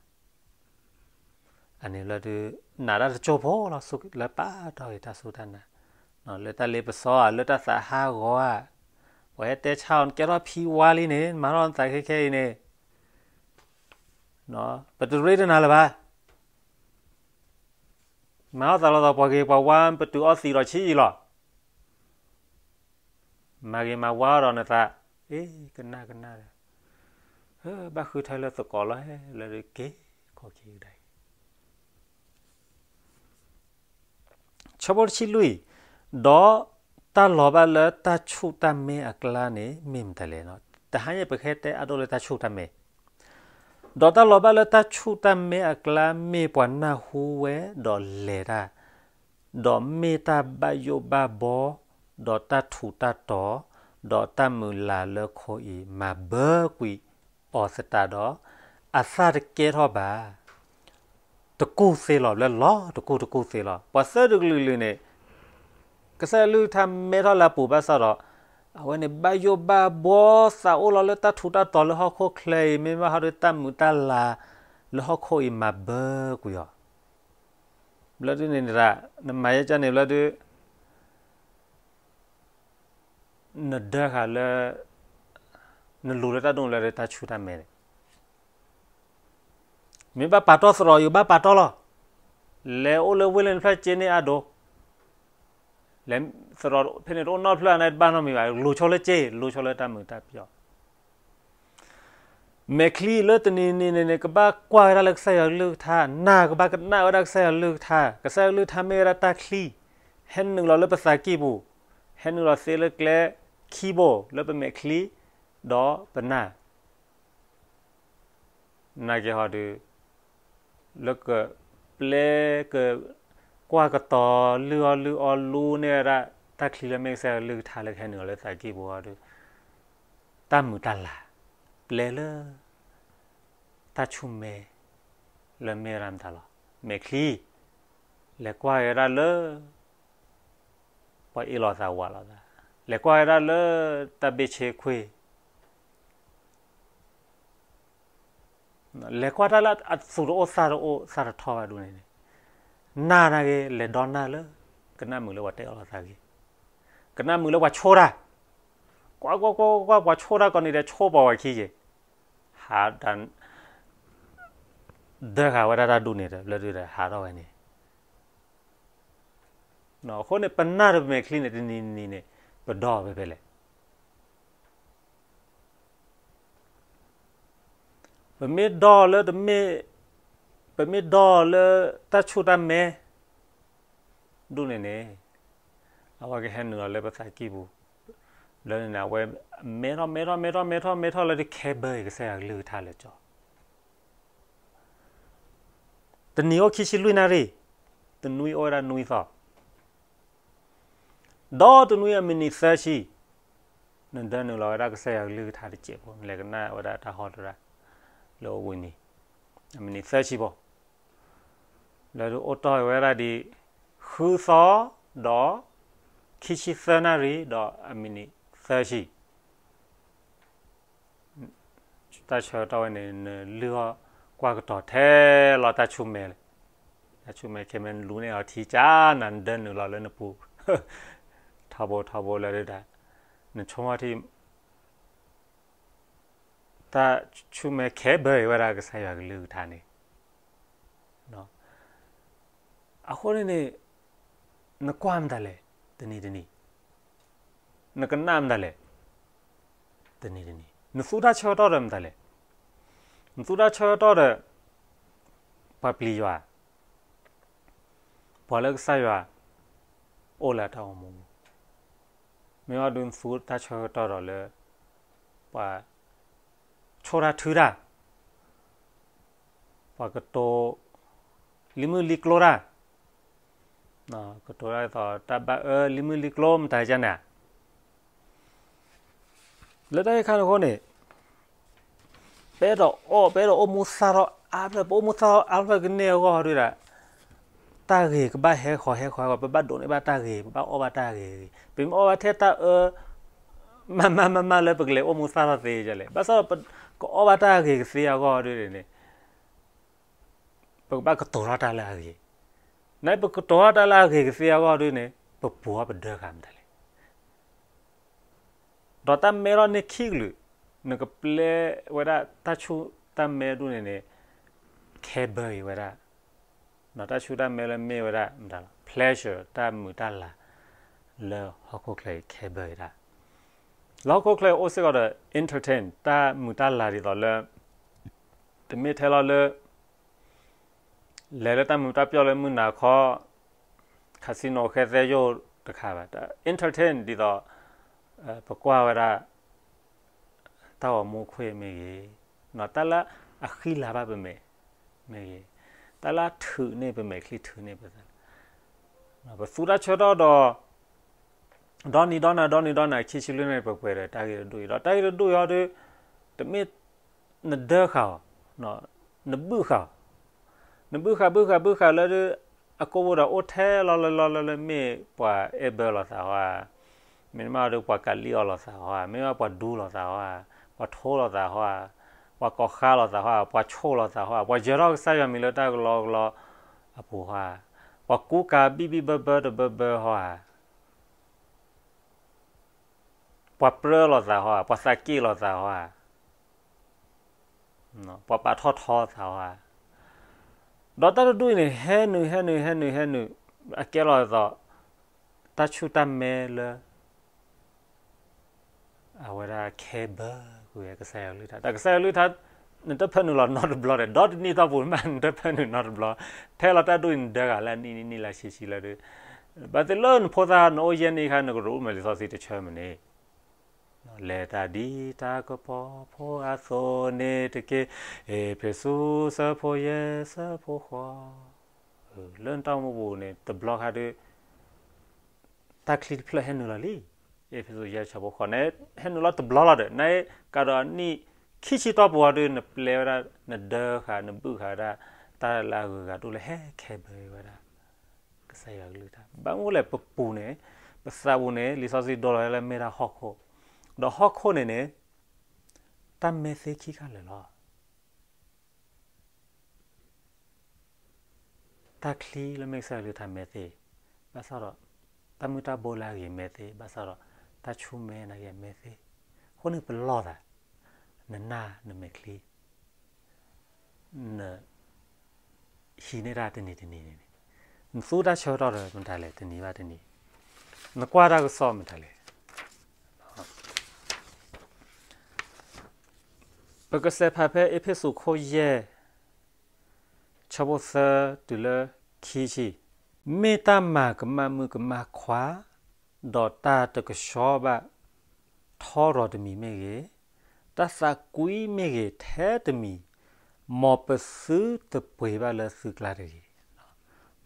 အန့ၣ်လၢဒုး နာ်တၢ်တစိၢ်ဖိလီၤ လၢပာ်တီၢ်ဂ့ၤတၢ်စူၢ်တၢ်နာ်, လၢတၢ်လ့ပစီဧါ လၢတၢ်သးဟးဂီၤဧါ, ပှၤဟဲတဲဆါအီၤ နကဲထီၣ်ဖံဝါလံန့ၣ် မၤထီၣ်နသးခဲခဲအံၤန့ၣ် ပတရ့တနၤလၢၤဘၣ်. မၤထီၣ်သးလီၤသးပှၤဂ့ၤပှၤဝါ ပတုာ်အီသံးဒီးဆံးအံၤလီၤ. မၤဂ့ၤမၤဝါဒီးနသး, အ့ ကနၣ်ကနၣ်ဒီး, ဘၣ်ဃုထၢလၢသကိးလီၤဟဲလၢက့ၤခီၣ်ခံကဒါအံၤ ဆၢဖိတဆံလွံၢ်, ဒီးတၢ်လီၤဘၣ်လၢတၢ်ဆူၣ်တၢ်မဲအကျါန့ၣ် မ့ၢ်မတၤလဲၣ်. တဟါညါပကဟဲတဲအါဒိၣ်လၢတၢ်ဆူၣ်တၢ်မဲ, ဒီးတၢ်လီၤဘၣ်လၢတၢ်ဆူၣ်တၢ်မဲအကျါ မ့ၢ်ပှၤနၢ်ဟူဝဲဒီးလဲၤတၢ်, ဒီးမ့ၢ်တၢ်ဘၣ်ယိၣ်ဘၣ်ဘီ, ဒီးတၢ်ထူးတၢ်တီၤ, ဒီးတၢ်မုာ်လၤလၢခိအံၤ မၤဘၢကွံာ်အီၤသတးဒီး အသၣ်တကဲထီၣ်ဘၣ် တကူၢ်သ့လီၤ. လၢလီၤတကူၢ်တကူၢ်သ့လီၤ. ပှၤသၢဒူၣ်ကလုာ်လုာ်န့ၣ် ကစၢ်ယွၤကလုၢ်ကထါမဲထီၣ်လၢအပူၤဘၣ်ဆၣ်ဒီး အဝဲန့ၣ်ဘၣ်ယိၣ်ဘၣ်ဘီသးအိၣ်လီၤလၢတၢ်ထူးတၢ်တီၤလၢဟီၣ်ခိၣ်ချၢအံၤ မ့ၢ်ဘၣ်ဟီဒီးတၢ်မုာ်တၢ်လၤလၢဟီၣ်ခိၣ်အံၤမၤဘၢကွံာ်အီၤ. ဘျီဒုန့ၣ် နမၤယဲကန့ၣ်ဘျီဒု နဒၢဃာ်လၢ နလူၤလၢတၢ်ဒိၣ်လၢတၢ်ဆူၣ်တၢ်မဲန့ၣ် မ့ၢ်ဘၣ်ပာ်တီသရိာ် ယဘၣ်ပာ်တီလီၤ. လဲၤအိၣ်လၢဝ့ၢ်လၢနဖျၢၣ်က့န့ၢ်အါဒိၣ်, လဲၤသရိာ်ဖဲန့ၣ်တအိၣ်နီတဖျၢၣ်န့ၣ် တဘၣ်နီတမံၤဘၣ်. လူၤဆိလၢက့, လူၤဆိလၢတၢ်မုာ်တၢ်ပျီ မဲာ်ချံလၢတနံၤနံၤန့ၣ်န့ၣ် ကဘၣ်ကွၢ်ဝဲဒၣ်လၢကစၢ်ယွၤကလုၢ်ကထါ, နာ်ကဘၣ်ကနၣ်ဝဲဒၣ်ကစၢ်ယွၤကလုၢ်ကထါ. ကစၢ်ယွၤကလုၢ်ကထါမ့ၢ်ဝဲဒၣ်တၢ်ချံ, ဟဲနုာ်လီၤလၢပသးကံၢ်ပူၤ, ဟဲနုာ်လီၤသ့လၢကျဲခံဘိ လၢပမဲာ်ချံ, ဒီးပနာ် နာ်က့ဟီဒုး လၢကပျဲကကွၢ်ကတီၤလုၢ်အီၣ်လုၢ်အီလူန့ၢ်ဝဲဒၣ် တၢ်ချံလၢမ့ၢ်ကစၢ်ယွၤကလုၢ်ကထါလၢကဟဲနုာ်လီၤလၢသးကံၢ်ပူၤဟီဒုး တၢ်မုာ်တၢ်လၤ ပျဲလၢ တၢ်ဆူၣ်မဲ လၢမ့ၢ်ဝဲဒၣ်မတၤလီၤ. မဲာ်ချံ လဲၤကွၢ်ဝဲဒၣ်လၢ ပှၤအ့ၣ်လိာ်သးဝးလိာ်သး, လဲၤကွၢ်ဝဲဒၣ်လၢ တၢ်ဘ့ၣ်ဆ့ခွ့ၣ် လဲၤကွၢ်တၢ်လၢအသူၣ်တအိၣ်သးတအိၣ်သးတထီၣ်ဘၣ်ဒ်န့ၣ်န့ၣ်, နာ်နာ်က့ လဲၤဒီနာ်လၢ ကနၣ်မုာ်လၢပှၤတဲအီၣ်လိာ်သးဂ့ၤ, ကနၣ်မုာ်လၢပှၤဆိၣ်တၢ်, ကွၢ်ကွၢ်ကွၢ်ကွၢ် ပှၤဆိၣ်တၢ်ကိးနံၤဒဲး ဆိၣ်ပှၤဝဲခံက့ၤ, ဟး ဒၢဃာ်ဝဲဒၣ်တၢ်ဒူၣ်န့ၣ်ဒီး ဘျီဒုဒီးဟးထီၣ်ဝဲန့ၣ် အဃိန့ၣ် ပနာ်ဒီးပမဲာ်ချံန့ၣ် တနံၤနံၤန့ၣ် ပဒီဖဲဖဲလဲၣ်. ပမ့ၢ်ဒီလၢတမ့ၢ်, ပမ့ၢ်ဒီလၢတၢ်ဆူၣ်တၢ်မဲ ဒူၣ်န့ၣ်န့ၣ် အဝဲကဟဲနုာ်လီၤလၢပသးကံၢ်ပူၤ, လၢန့ၣ်န့ၣ် အဝဲမဲထီၣ်မဲထီၣ်မဲထီၣ်မဲထီၣ်မဲထီၣ်လၢတခဲဘၢအံၤ ကစၢ်ယွၤကလုၢ်ကထါလၢကၠီ တနံၤအိၣ်ခံဆံလွံၢ်နၣ်ရံၣ်, တနွံအိၣ်ဝဲဒၣ်နွံသီ, ဒီးတနွံအမံးနံးသၢဆံ, နဒၢနုာ်လီၤဝဲဒၣ်ကစၢ်ယွၤကလုၢ်ကထါတစဲးဖိ, နလဲၤကနၣ်ဝဲဒၣ်တၢ်ဟီတရၣ် လၢအိၣ်ဘှံးနံၤ, အမံးနံးသၢဆံဖိ, လၢဒုးအိၣ်တီၢ်ဝဲဒၣ်ဒ် ဃုသီ, ဒီး ခံဆံသၢနၣ်ရံၣ် ဒီးအမံးနံးသၢဆံ တၢ်ဆၢကတီၢ်ဝဲန့ၣ် နလုၢ်အီၣ်ကွၢ်ကတီၤထဲလီၤတၢ်ဆူၣ်မဲလဲၣ်, တၢ်ဆူၣ်မဲခဲမဲ နလူန့ၢ်အီၤထံကၢ်နၤ နဒၢနုာ်လီၤလၢနပူၤ, ထီဘိထီဘိလၢဒုးဒၣ်, နဆိကမိၣ်ထံ တၢ်ဆူၣ်မဲခဲဘၢအံၤဝဲဒၣ်ကစၢ်ယွၤကလုၢ်ကထါန့ၣ် အဃိန့ၣ်န့ၣ် နကွၢ်မတၤလဲၣ်, တနံၤတနံၤ, နကနၣ်မတၤလဲၣ်, တနံၤတနံၤ, နသူတၢ်ဆၢကတီၢ်ဒီးမတၤလဲၣ်, နသူတၢ်ဆၢကတီၢ်ဒီး ပှၤပျံၤယွၤ, ပှၤလၢကစၢ်ယွၤ အိၣ်လၢအတၢ်အိၣ်မူပူၤ, မ့ၢ်အီၤဒုးနသူတၢ်ဆၢကတီၢ်ဒီးလၢ ပှၤ ဆိၣ်တၢ်ထုတၢ်, ပှၤကတိၤ လံမုၢ်လံကျိတၢ်, ကတိၤဒ်သိးတၢ်ဘၣ်အၢ လံမုၢ်လံကျိမတၤကန့ၣ်, လၢတၢ်အံၤခါန့ၣ်အဃိန့ၣ် ပအဲၣ်ဒိးအီၣ် ပအဲၣ်ဒိးအိၣ်မူသၣ်ထီၣ်အါဖျၢၣ် ပအိၣ်မူသၣ်ထီၣ်အါဖျၢၣ်ကန့ၢ်အဂီၢ်ဒုးဒၣ် တၢ်ဂ့ၤကဘၣ်ဟဲဃီၤဟဲဃီၤဟဲဃီၤ ပဘၣ်ဒိးန့ၢ်ဘၣ်တၢ်ဂ့ၤ ပဘၣ်အီၣ်ဘၣ်တၢ်ဂ့ၤဂ့ၤ ပမ့ၢ်အီၣ်ဘၣ်ထဲတၢ်အၢ မၤမၤမၤမၤလၢပကလဲၤအိၣ်မူသၣ်ထီၣ်သ့ဒ်လဲၣ်. ဘၣ်ဆၣ်ဒီး ပကအီၣ်ဘၣ်တၢ်အဂ့ၤကသ့အဂီၢ်ဒ်န့ၣ်န့ၣ် ပကဘၣ်ကတိၤထီၣ်တၢ်လၢအဂ့ၤ. နပကတိၤထီၣ်တၢ်လၢအဂ့ၤကသ့အဂီၢ်ဒ်န့ၣ် ပပူၤအီၤပဒၢဃာ်မတၤလဲၣ်. ဒီးတၢ်မဲထီၣ်န့ၢ်ခံကလုာ်, နကပျဲဝဲဒၣ်တၢ်ဆူၣ်တၢ်မဲဒ်န့ၣ်န့ၣ် ခဲဘၢအံၤဝဲဒၣ်, ဒီးတၢ်ဆူၣ်တၢ်မဲလၢမ့ၢ်ဝဲဒၣ်မတၤလီၤ pleasure တၢ်မုာ်တၢ်လၤ လၢဟီၣ်ခိၣ်ချၢအံၤခဲဘၢအံၤဒၣ်. လၢဟီၣ်ခိၣ်ချၢအံၤအိၣ်စ့ၢ်ကီးဒီး entertain တၢ်မုာ်တၢ်လၤဒ်သိးလၢ တမ့ၢ်ထဲလီၤလၢ လဲၤလၢတၢ်မုာ်တၢ်ပျီၣ်လၢမုၢ်နၤခီ casino ဃဲသဲယိၣ်တခါဘၣ်. entertain ဒ်သိး ပကွၢ်ဝဲဒၣ် တၢ်ဂီၤမူခွံမ့ၢ်ဂ့ၤ, တၢ်လၢအဃံလၤဘၣ်ပမဲာ်မ့ၢ်ဂ့ၤ, တၢ်လၢအထုးန့ၢ်ပမဲာ်ချံထုးန့ၢ်ပသး, ပသူတၢ်ဆၢကတီၢ်ဒီး ဒီနံၤဒီနၤ ဒီနံၤဒီနၤ ခံဆံလွံၢ်နံၣ် ပှဲၤပှဲၤဒီးတၢ်ဂ့ၢ်တဒူၣ်အံၤ, ဒီးတၢ်ဂ့ၢ်တဒူၣ်အံၤဒီး တမ့ၢ်နဒၢဃာ်အီၤ, နဘုၣ်ဃာ်အီၤ, နဘုၣ်ဃာ်ဘုၣ်ဃာ်ဘုၣ်ဃာ်လၢ အကိာ်ပူၤဒီးအိၣ်ထဲလီၤလၢလီၤလၢလၢ မ့ၢ်ပှၤအဲၣ်ဘၢလိာ်သးဟီဧါ, မ့တမ့ၢ်ဒီးပှၤကးလံၣ်အီၣ်လိာ်သးဟီဧါ, မ့ၢ်ဘၣ်ပှၤဒူလိာ်သးဟီဧါ, ပှၤထိလိာ်သးဟီဧါ, ပှၤကိးဃါလိာ်သးဟီဧါ, ပှၤဆိၣ်လိာ်သးဟီဧါ, ပှၤယၢၤထီၣ်ကစၢ်ယွၤမံၤလၢတၢ်ကလီကလီအပူၤဟီဧါ, ပှၤကူကၤဘံၣ်ဘံၣ်ဘၢဘၢတဘၢဘၢဟီဧါ, ပှၤပြၢလိာ်သးဟီဧါ, ပှၤသးက့ၣ်လိာ်သးဟီဧါ, ပှၤပာ်ထီၣ်ထီသးဟီဧါ, ဒီးတၢ်တဒူၣ်အံၤန့ၣ် ဟဲနုာ် ဟဲနုာ် ဟဲနုာ် ဟဲနုာ်, အကဲလီၤသိး တၢ်ဆူၣ်တၢ်မဲလၢ အဝဲဒၣ်ခဲဘၢကွံာ်ဝဲကစၢ်ယွၤကလုၢ်ကထါ, တၢ်ကစၢ်ယွၤကလုၢ်ကထါ နတဖၢနုာ်လီၤနီတဘျီဒီး ဒီတနံၣ်တီၢ်ပူၤမး နတဖၢနုာ်နီတဘျီ, ထဲလီၤတၢ်ဒူၣ်အံၤ နဒၢဃာ်လၢအနံၣ်နံၣ်လၢဆံဆံလၢဒုး, ဘၣ်သ့ၣ်လၢနဖိသၣ်နအိၣ်ယဲၢ်နံၣ်ခါ နကဒိးအိၣ်မးလံာ်စီဆှံတဆၢမနုၤ လဲၤတၢ်ဒ်တၢ်ကပီၤဖိအသိးန့ၣ်တက့ၢ်. အ့းဖ့းစူး ဆၢဖိယဲၢ် ဆၢဖိဃိး, လၢနတၢ်အိၣ်မူပူၤန့ၣ် တဘျီခါဒုး တၢ်ချံတဖျၢၣ်ဟဲနုာ်လီၤလံ. အ့းဖ့းစူး ယဲၢ် ဆၢဖိဃိးန့ၣ် ဟဲနုာ်လီၤတဘျီလီၤဒီး နကးဒီးနံၣ်ခံဆံတီၢ်ပူၤအီၤဒုး နပျဲဝဲဒၣ် နဒၢဃာ် နဘုၣ်ဃာ်ဝဲဒၣ် တၢ်လၢအဂုၤအဂၤဒိၣ်လၢဟဲခဲဘၢဝဲဒၣ် ကစၢ်ယွၤကလုၢ်ကထါ. ဘၣ်မနုၤလဲၣ် ပပူၤန့ၣ် ပသးပူၤန့ၣ် လံာ်စီဆှံဒိလီၤဝဲလၢမ့ၢ်ဒၣ်ဟီၣ်ခိၣ်, ဒီးဟီၣ်ခိၣ်န့ၣ်န့ၣ် တၢ်မဲသ့ခံခါလၢာ်လီၤ. တၢ်ချံလၢမ့ၢ်ကစၢ်ယွၤကလုၢ်ကထါမဲသ့, ဘၣ်ဆၣ်ဒီး တၢ်မုၢ်တၢ်ဘိလၢအဂ့ၤမဲသ့, ဘၣ်ဆၣ်ဒီး တၢ်ဆူၣ်မဲနာ်က့မဲသ့, အဃိန့ၣ်ပလီၢ်သး, နနၢ်နမဲာ်ချံ န ဟံးန့ၢ်တၢ်တနံၤတနံၤန့ၣ်, နသူတၢ်ဆၢကတီၢ်ဒီးမတၤလဲၣ် တနံၤဘၣ်တနံၤ, နကွၢ်တၢ်ကစီၣ်မတၤလဲၣ်. ပကစဲးဖးဖဲအ့းဖ့းစူးခိၣ်ယဲၢ် ဆၢဖိသၢတုၤလၢခံဆံ, မ့ၢ်တၢ်မၤကမၣ်မုၣ်ကမၣ်ခွါ, ဒီးတၢ်တကဆှီဘၣ် ထီရီၤတမံၤမ့ၢ်ဂ့ၤ, တၢ်သးကွံမ့ၢ်ဂ့ၤထဲတမံၤ, မ်ပသုတပှ့ၤဘၣ်လၢသုကျါတဂ့ၤ.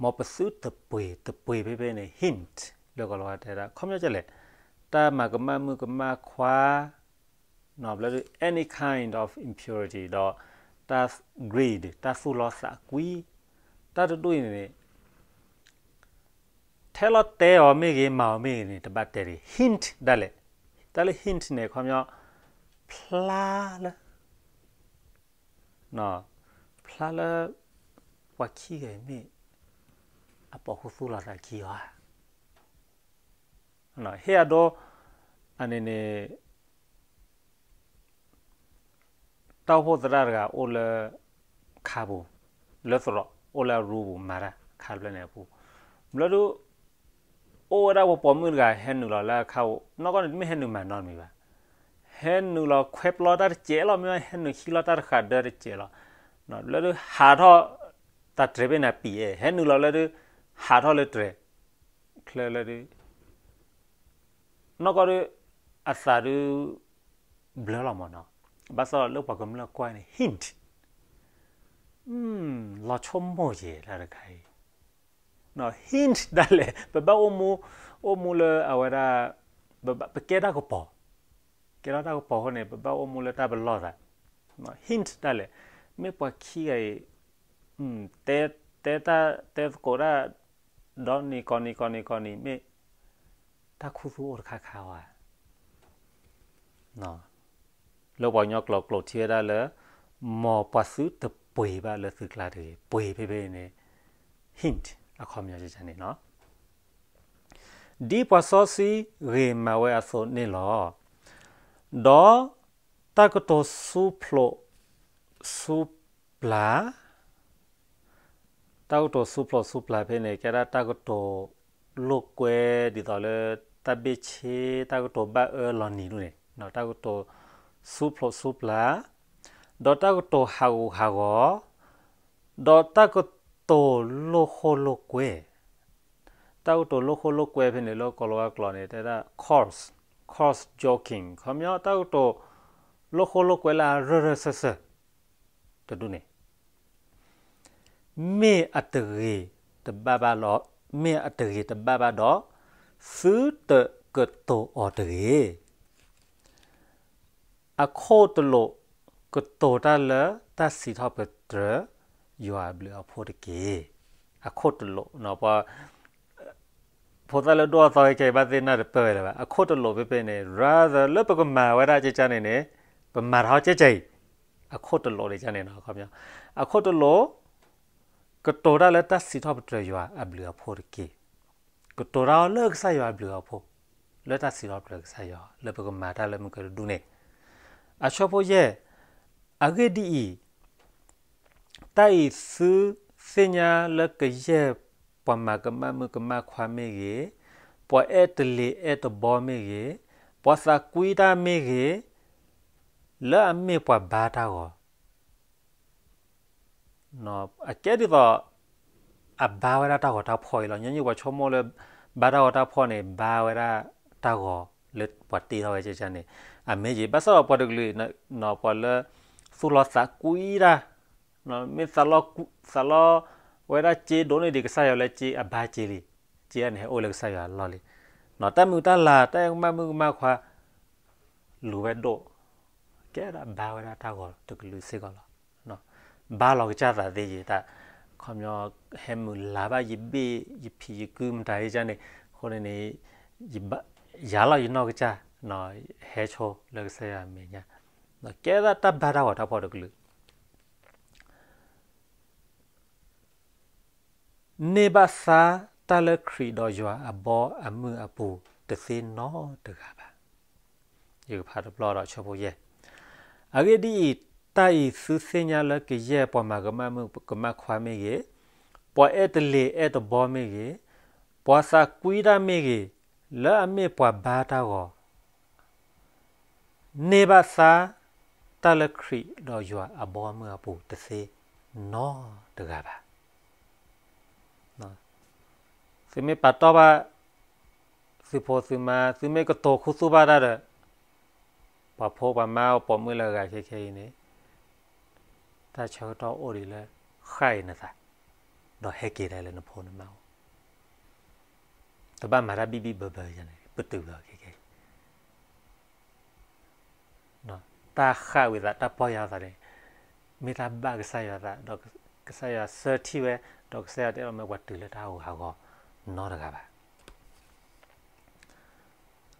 မ်ပသုတပှ့ၤ, တပှ့ၤဖဲဖဲန့ၣ် hint လၢကီၢ်လီၤတဲဒၣ် ခီပညီဒ်လဲၣ်, တၢ်မၤကမၣ်မုၣ်ကမၣ်ခွါ, ဘျီဒုး any kind of impurity ဒီးတၢ် greed တၢ်သူၣ်လီသးကွံ, တၢ်တဒူၣ်အံၤန့ၣ် ထဲလီၤတဲအီၤမ့ၢ်ဂ့ၤ မၤအီၤမ့ၢ်ဂ့ၤန့ၣ် တဘၣ်တဲတဂ့ၤ, hint ဒၣ်လဲာ်. တၢ်လၢ hint န့ၣ် ခီပညီ ဖျါလၢ ဖျါလၢ ပှၤခံဂၤအံၤမ့ၢ် အပိာ်ခူသူၣ်လီၤသးခံအီၤဧါ. ဟ့ၣ်အဒိ အန့ၣ်န့ၣ် တၢ်အိၣ်ဖှိၣ်သရၣ်တဂၤအိၣ်လၢခါပူၤ, လၢသရိာ် အိၣ်လၢအရူပူၤ မၤတၢ်ခါတဖျၢၣ်န့ၣ်အပူၤ, ဘျီဒုး အိၣ်ဝဲဒၣ်ပှၤပိာ်မုၣ်တဂၤ ဟဲနုာ်လီၤလၢအခါပူၤ, နီၢ်ကီၢ်န့ၣ် တမ့ၢ်ဟဲနုာ်မၤနီတမံၤဘၣ်, ဟဲနုာ်လီၤခွဲပျီတၢ်တစဲးလီၤ, မ့ၢ်ဟဲနုာ်ဟံးလီၤတၢ်တဃာ်ဒၢတစဲးလီၤ, လၢဒုးဟးထီၣ် တၢ်တြဲၤဘ့ၣ်နၤပံၤအဲ, ဟဲနုာ်လီၤလၢဒုး ဟးထီၣ်လၢတြဲၤ ချၢလၢဒုး နီၢ်ကီၢ်ဒုး အသးဒုး ဘျၢလီၤမၢ်နီၤ, ဘၣ်ဆၣ်လၢပှၤကမျၢၢ်ကွၢ်န့ၣ် hint, လီၤဆိကမိၣ်ယဲၢ်တၢ်တခါအံၤ, hint ဒၣ်လဲာ် ပဘၣ်အိၣ်မူ, အိၣ်မူလၢအဝဲဒၣ် ပကဲတၢ်ကပီၤ, ကဲထီၣ်တၢ်ကပီၤအဃိန့ၣ် ပဘၣ်အိၣ်မူလၢတၢ်ပလီၢ်သး, hint ဒၣ်လဲာ်, မ့ၢ်ပှၤခံဂၤအံၤ တဲ, တဲတၢ်, တဲသကိးတၢ် ဒီနံၤကိးနံၤကိးနံၤကိးနံၤ မ့ၢ်တၢ်ခူသူၣ်အိၣ်တခါခါဝဲ, လၢပှၤကညီကျိာ်ကျိာ်ထံဝဲဒၣ်လၢ မ်ပှၤသုတပှ့ၤဘၣ်လၢသုကျါတဂ့ၤ, ပှ့ၤဖဲဖဲအံၤန့ၣ် hint အခီပညီန့ၣ်လီၤ. ဒ်ပှၤစီဆှံဂ့ၤမၤဝဲအသိးန့ၣ်လီၤ. ဒီးတၢ်ကတိၤဆူဖျိးဆူပျၢ်, တၢ်ကတိၤဆူဖျိးဆူပျၢ်ဖဲန့ၣ် ကဲဒၣ်တၢ်ကတိၤလိာ်ကွဲ ဒ်သိးလၢတၢ်ဘ့ၣ်ဆ့ တၢ်ကတိၤဘၣ်အၢလီၤနံၤဒ်န့ၣ်, တၢ်ကတိၤဆူဖျိးဆူပျၢ်, ဒီးတၢ်ကတိၤဟးဂူာ်ဟးဂီၤ, ဒီးတၢ်ကတိၤလိာ်ဃိလိာ်ကွဲ, တၢ်ကတိၤလိာ်ဃိလိာ်ကွဲဖဲန့ၣ် လၢကိၤလၤဝါကျိာ်န့ၣ် တဲဒၣ် coarse, coarse joking ခီပညီ တၢ်ကတိၤလိာ်ဃိလိာ်ကွဲလၢအရၢၢ်ရၢၢ်စၢၢ်စၢၢ် တဒူၣ်န့ၣ် မ့ၢ်အတဂ့ၤတဘၣ်ဘၣ်ဒီး, မ့ၢ်အတဂ့ၤတဘၣ်ဘၣ်ဒီး, သုတကတိၤအီၤတဂ့ၤ. အခိၣ်တလိာ်ကတိၤတၢ်လၢတၢ်စံးထီၣ်ပတြၢၤယွၤအဘျုးအဖှိၣ်တက့ၢ်. အခိၣ်တလိာ်, ပှၤ ဖိသၣ်လၢဒိၣ်အသီခဲအံၤ ဘၣ်သ့ၣ်နၢ်တပၢၢ်ဝဲလၢၤဘၣ်. အခိၣ်တလိာ်ဖဲဖဲန့ၣ် rather လၢပကမၤဝဲဒၣ်ကကန့ၣ်န့ၣ် ပမၤထီၣ်ကကအံၤ, အခိၣ်တလိာ်န့ၣ်ကန့ၣ်, အခိၣ်တလိာ် ကတိၤတၢ်လၢတၢ်စံးထီၣ်ပတြၢၤယွၤအဘျုးအဖှိၣ်တက့ၢ်. ကတိၤတၢ်အီၤလၢကစၢ်ယွၤအဘျုးအဖှိၣ်, လၢတၢ်စံးထီၣ်ပတြၢၤကစၢ်ယွၤ လၢပကမၤတၢ်လၢမုၢ်ကတဒူၣ်န့ၣ်, အဆၢဖိယဲၢ်, အဂ့ၢ်ဒ်အံၤ, တၢ်အံၤသုသ့ၣ်ညါလၢကယဲၢ်ပှၤမၤကမၣ်မုၣ်ကမၣ်ခွါမ့ၢ်ဂ့ၤ, ပှၤအဲၣ်တလ့ၤအဲၣ်တဘီမ့ၢ်ဂ့ၤ, ပှၤသးကွံတၢ်မ့ၢ်ဂ့ၤ, လၢအမ့ၢ်ပှၤဘါတၢ်ဂီၤ အကဲဒ်သိး အဘါဝဲဒၣ်တၢ်ဂီၤတၢ်ဖှီၣ်အံၤလီၤ. ညီနုၢ်ပှၤဆိကမိၣ်လၢ ဘါတၢ်ဂီၤတၢ်ဖှီၣ်န့ၣ် ဘါဝဲဒၣ်တၢ်ဂီၤလၢပှၤတ့ထီၣ်ဝဲကကန့ၣ်, အမ့ၢ်ယံၤ ဘၣ်ဆၣ်ဒီးပှၤတကလုာ် ပှၤလၢ သူၣ်လီၤသးကွံတၢ်, မ့ၢ်သးလီဝဲဒၣ်စ့ဒိၣ်န့ၢ်ဒံးကစၢ်ယွၤလၢစ့အဘါစ့လံ, စ့န့ၣ်ဟဲအိၣ်လၢကစၢ်ယွၤအလီၢ်လံ. တၢ်မုာ်တၢ်လၤ တၢ်အဲၣ်ကမၣ်မုၣ်ကမၣ်ခွါ လူၤဝဲဒိၣ်, ကဲဒၣ်ဘါဝဲဒၣ်တၢ်ဂီၤတကလုာ်စ့ၢ်ကီးလီၤ. ဘါလီၤကစၢ်သးသ့ယံၤတၢ်, ခီပညီ ဟဲမုာ်လၤဘၣ်ယဘ့ၣ်ယဖံးယကုၢ်မတၤယကန့ၣ်, အဃိန့ၣ်န့ၣ် ယၤလီၤယနီၢ်ကစၢ် ဟဲဆိလၢကစၢ်ယွၤအမဲာ်ညါ, ကဲဒၣ်တၢ်ဘါတၢ်ဂီၤတၢ်ဖှီၣ်တကလုာ် န့ၢ်ဘၣ်သါတၢ်လၢခရံာ်ဒီးယွၤအဘီအမုၢ်အပူၤတသ့နီတဂၤဘၣ်. ယကဖးတဘျီဒီးဆၢဖိယဲၢ်, အဂ့ၢ်ဒ်အံၤ, တၢ်အံၤသုသ့ၣ်ညါလၢကယဲၢ်ပှၤမၤကမၣ်မုၣ်ကမၣ်ခွါမ့ၢ်ဂ့ၤ, ပှၤအဲၣ်တလ့ၤအဲၣ်တဘီမ့ၢ်ဂ့ၤ, ပှၤသးကွံတၢ်မ့ၢ်ဂ့ၤ, လၢအမ့ၢ်ပှၤဘါတၢ်ဂီၤ န့ၢ်ဘၣ်သါတၢ်လၢခရံာ်ဒီးယွၤအဘီအမုၢ်အပူၤတသ့နီတဂၤဘၣ်. သုမ့ၢ်ပာ်တီၢ်ဘၣ်သုဖိသုမါ, သုမ့ၢ်ကတိၤခူသူၣ်ဘၣ်တၢ်ဒီး ပှၤဖိပှၤမါပိာ်မုၣ်လၢအဂၤခဲခဲအံၤန့ၣ်, တၢ်ဆၢကတီၢ်အိၣ်ဒံးလၢ ဃၣ်အံၤနသး, ဒီးဟဲက့ၤဒၣ်လၢနဖိနမါအိၣ်, တဘၣ်မၤတၢ်ဘံၣ်ဘံၣ်ဘၢဘၢယၤန့ၣ် ပတုာ်လီၤခဲခဲအံၤ တၢ်ဃၣ်ဝံၤသး တၢ်ပီၢ်ယၢ်သးန့ၣ် မ့ၢ်တၢ်ဘၣ်ကစၢ်ယွၤသး ဒီးကစၢ်ယွၤဆၢထံၣ်ဝဲ, ဒီးကစၢ်ယွၤတအဲၣ်ဒိးမ့ၢ်ပှၤတုၤလၢတၢ်ဂီၤဟးဂီၤနီတဂၤဘၣ်.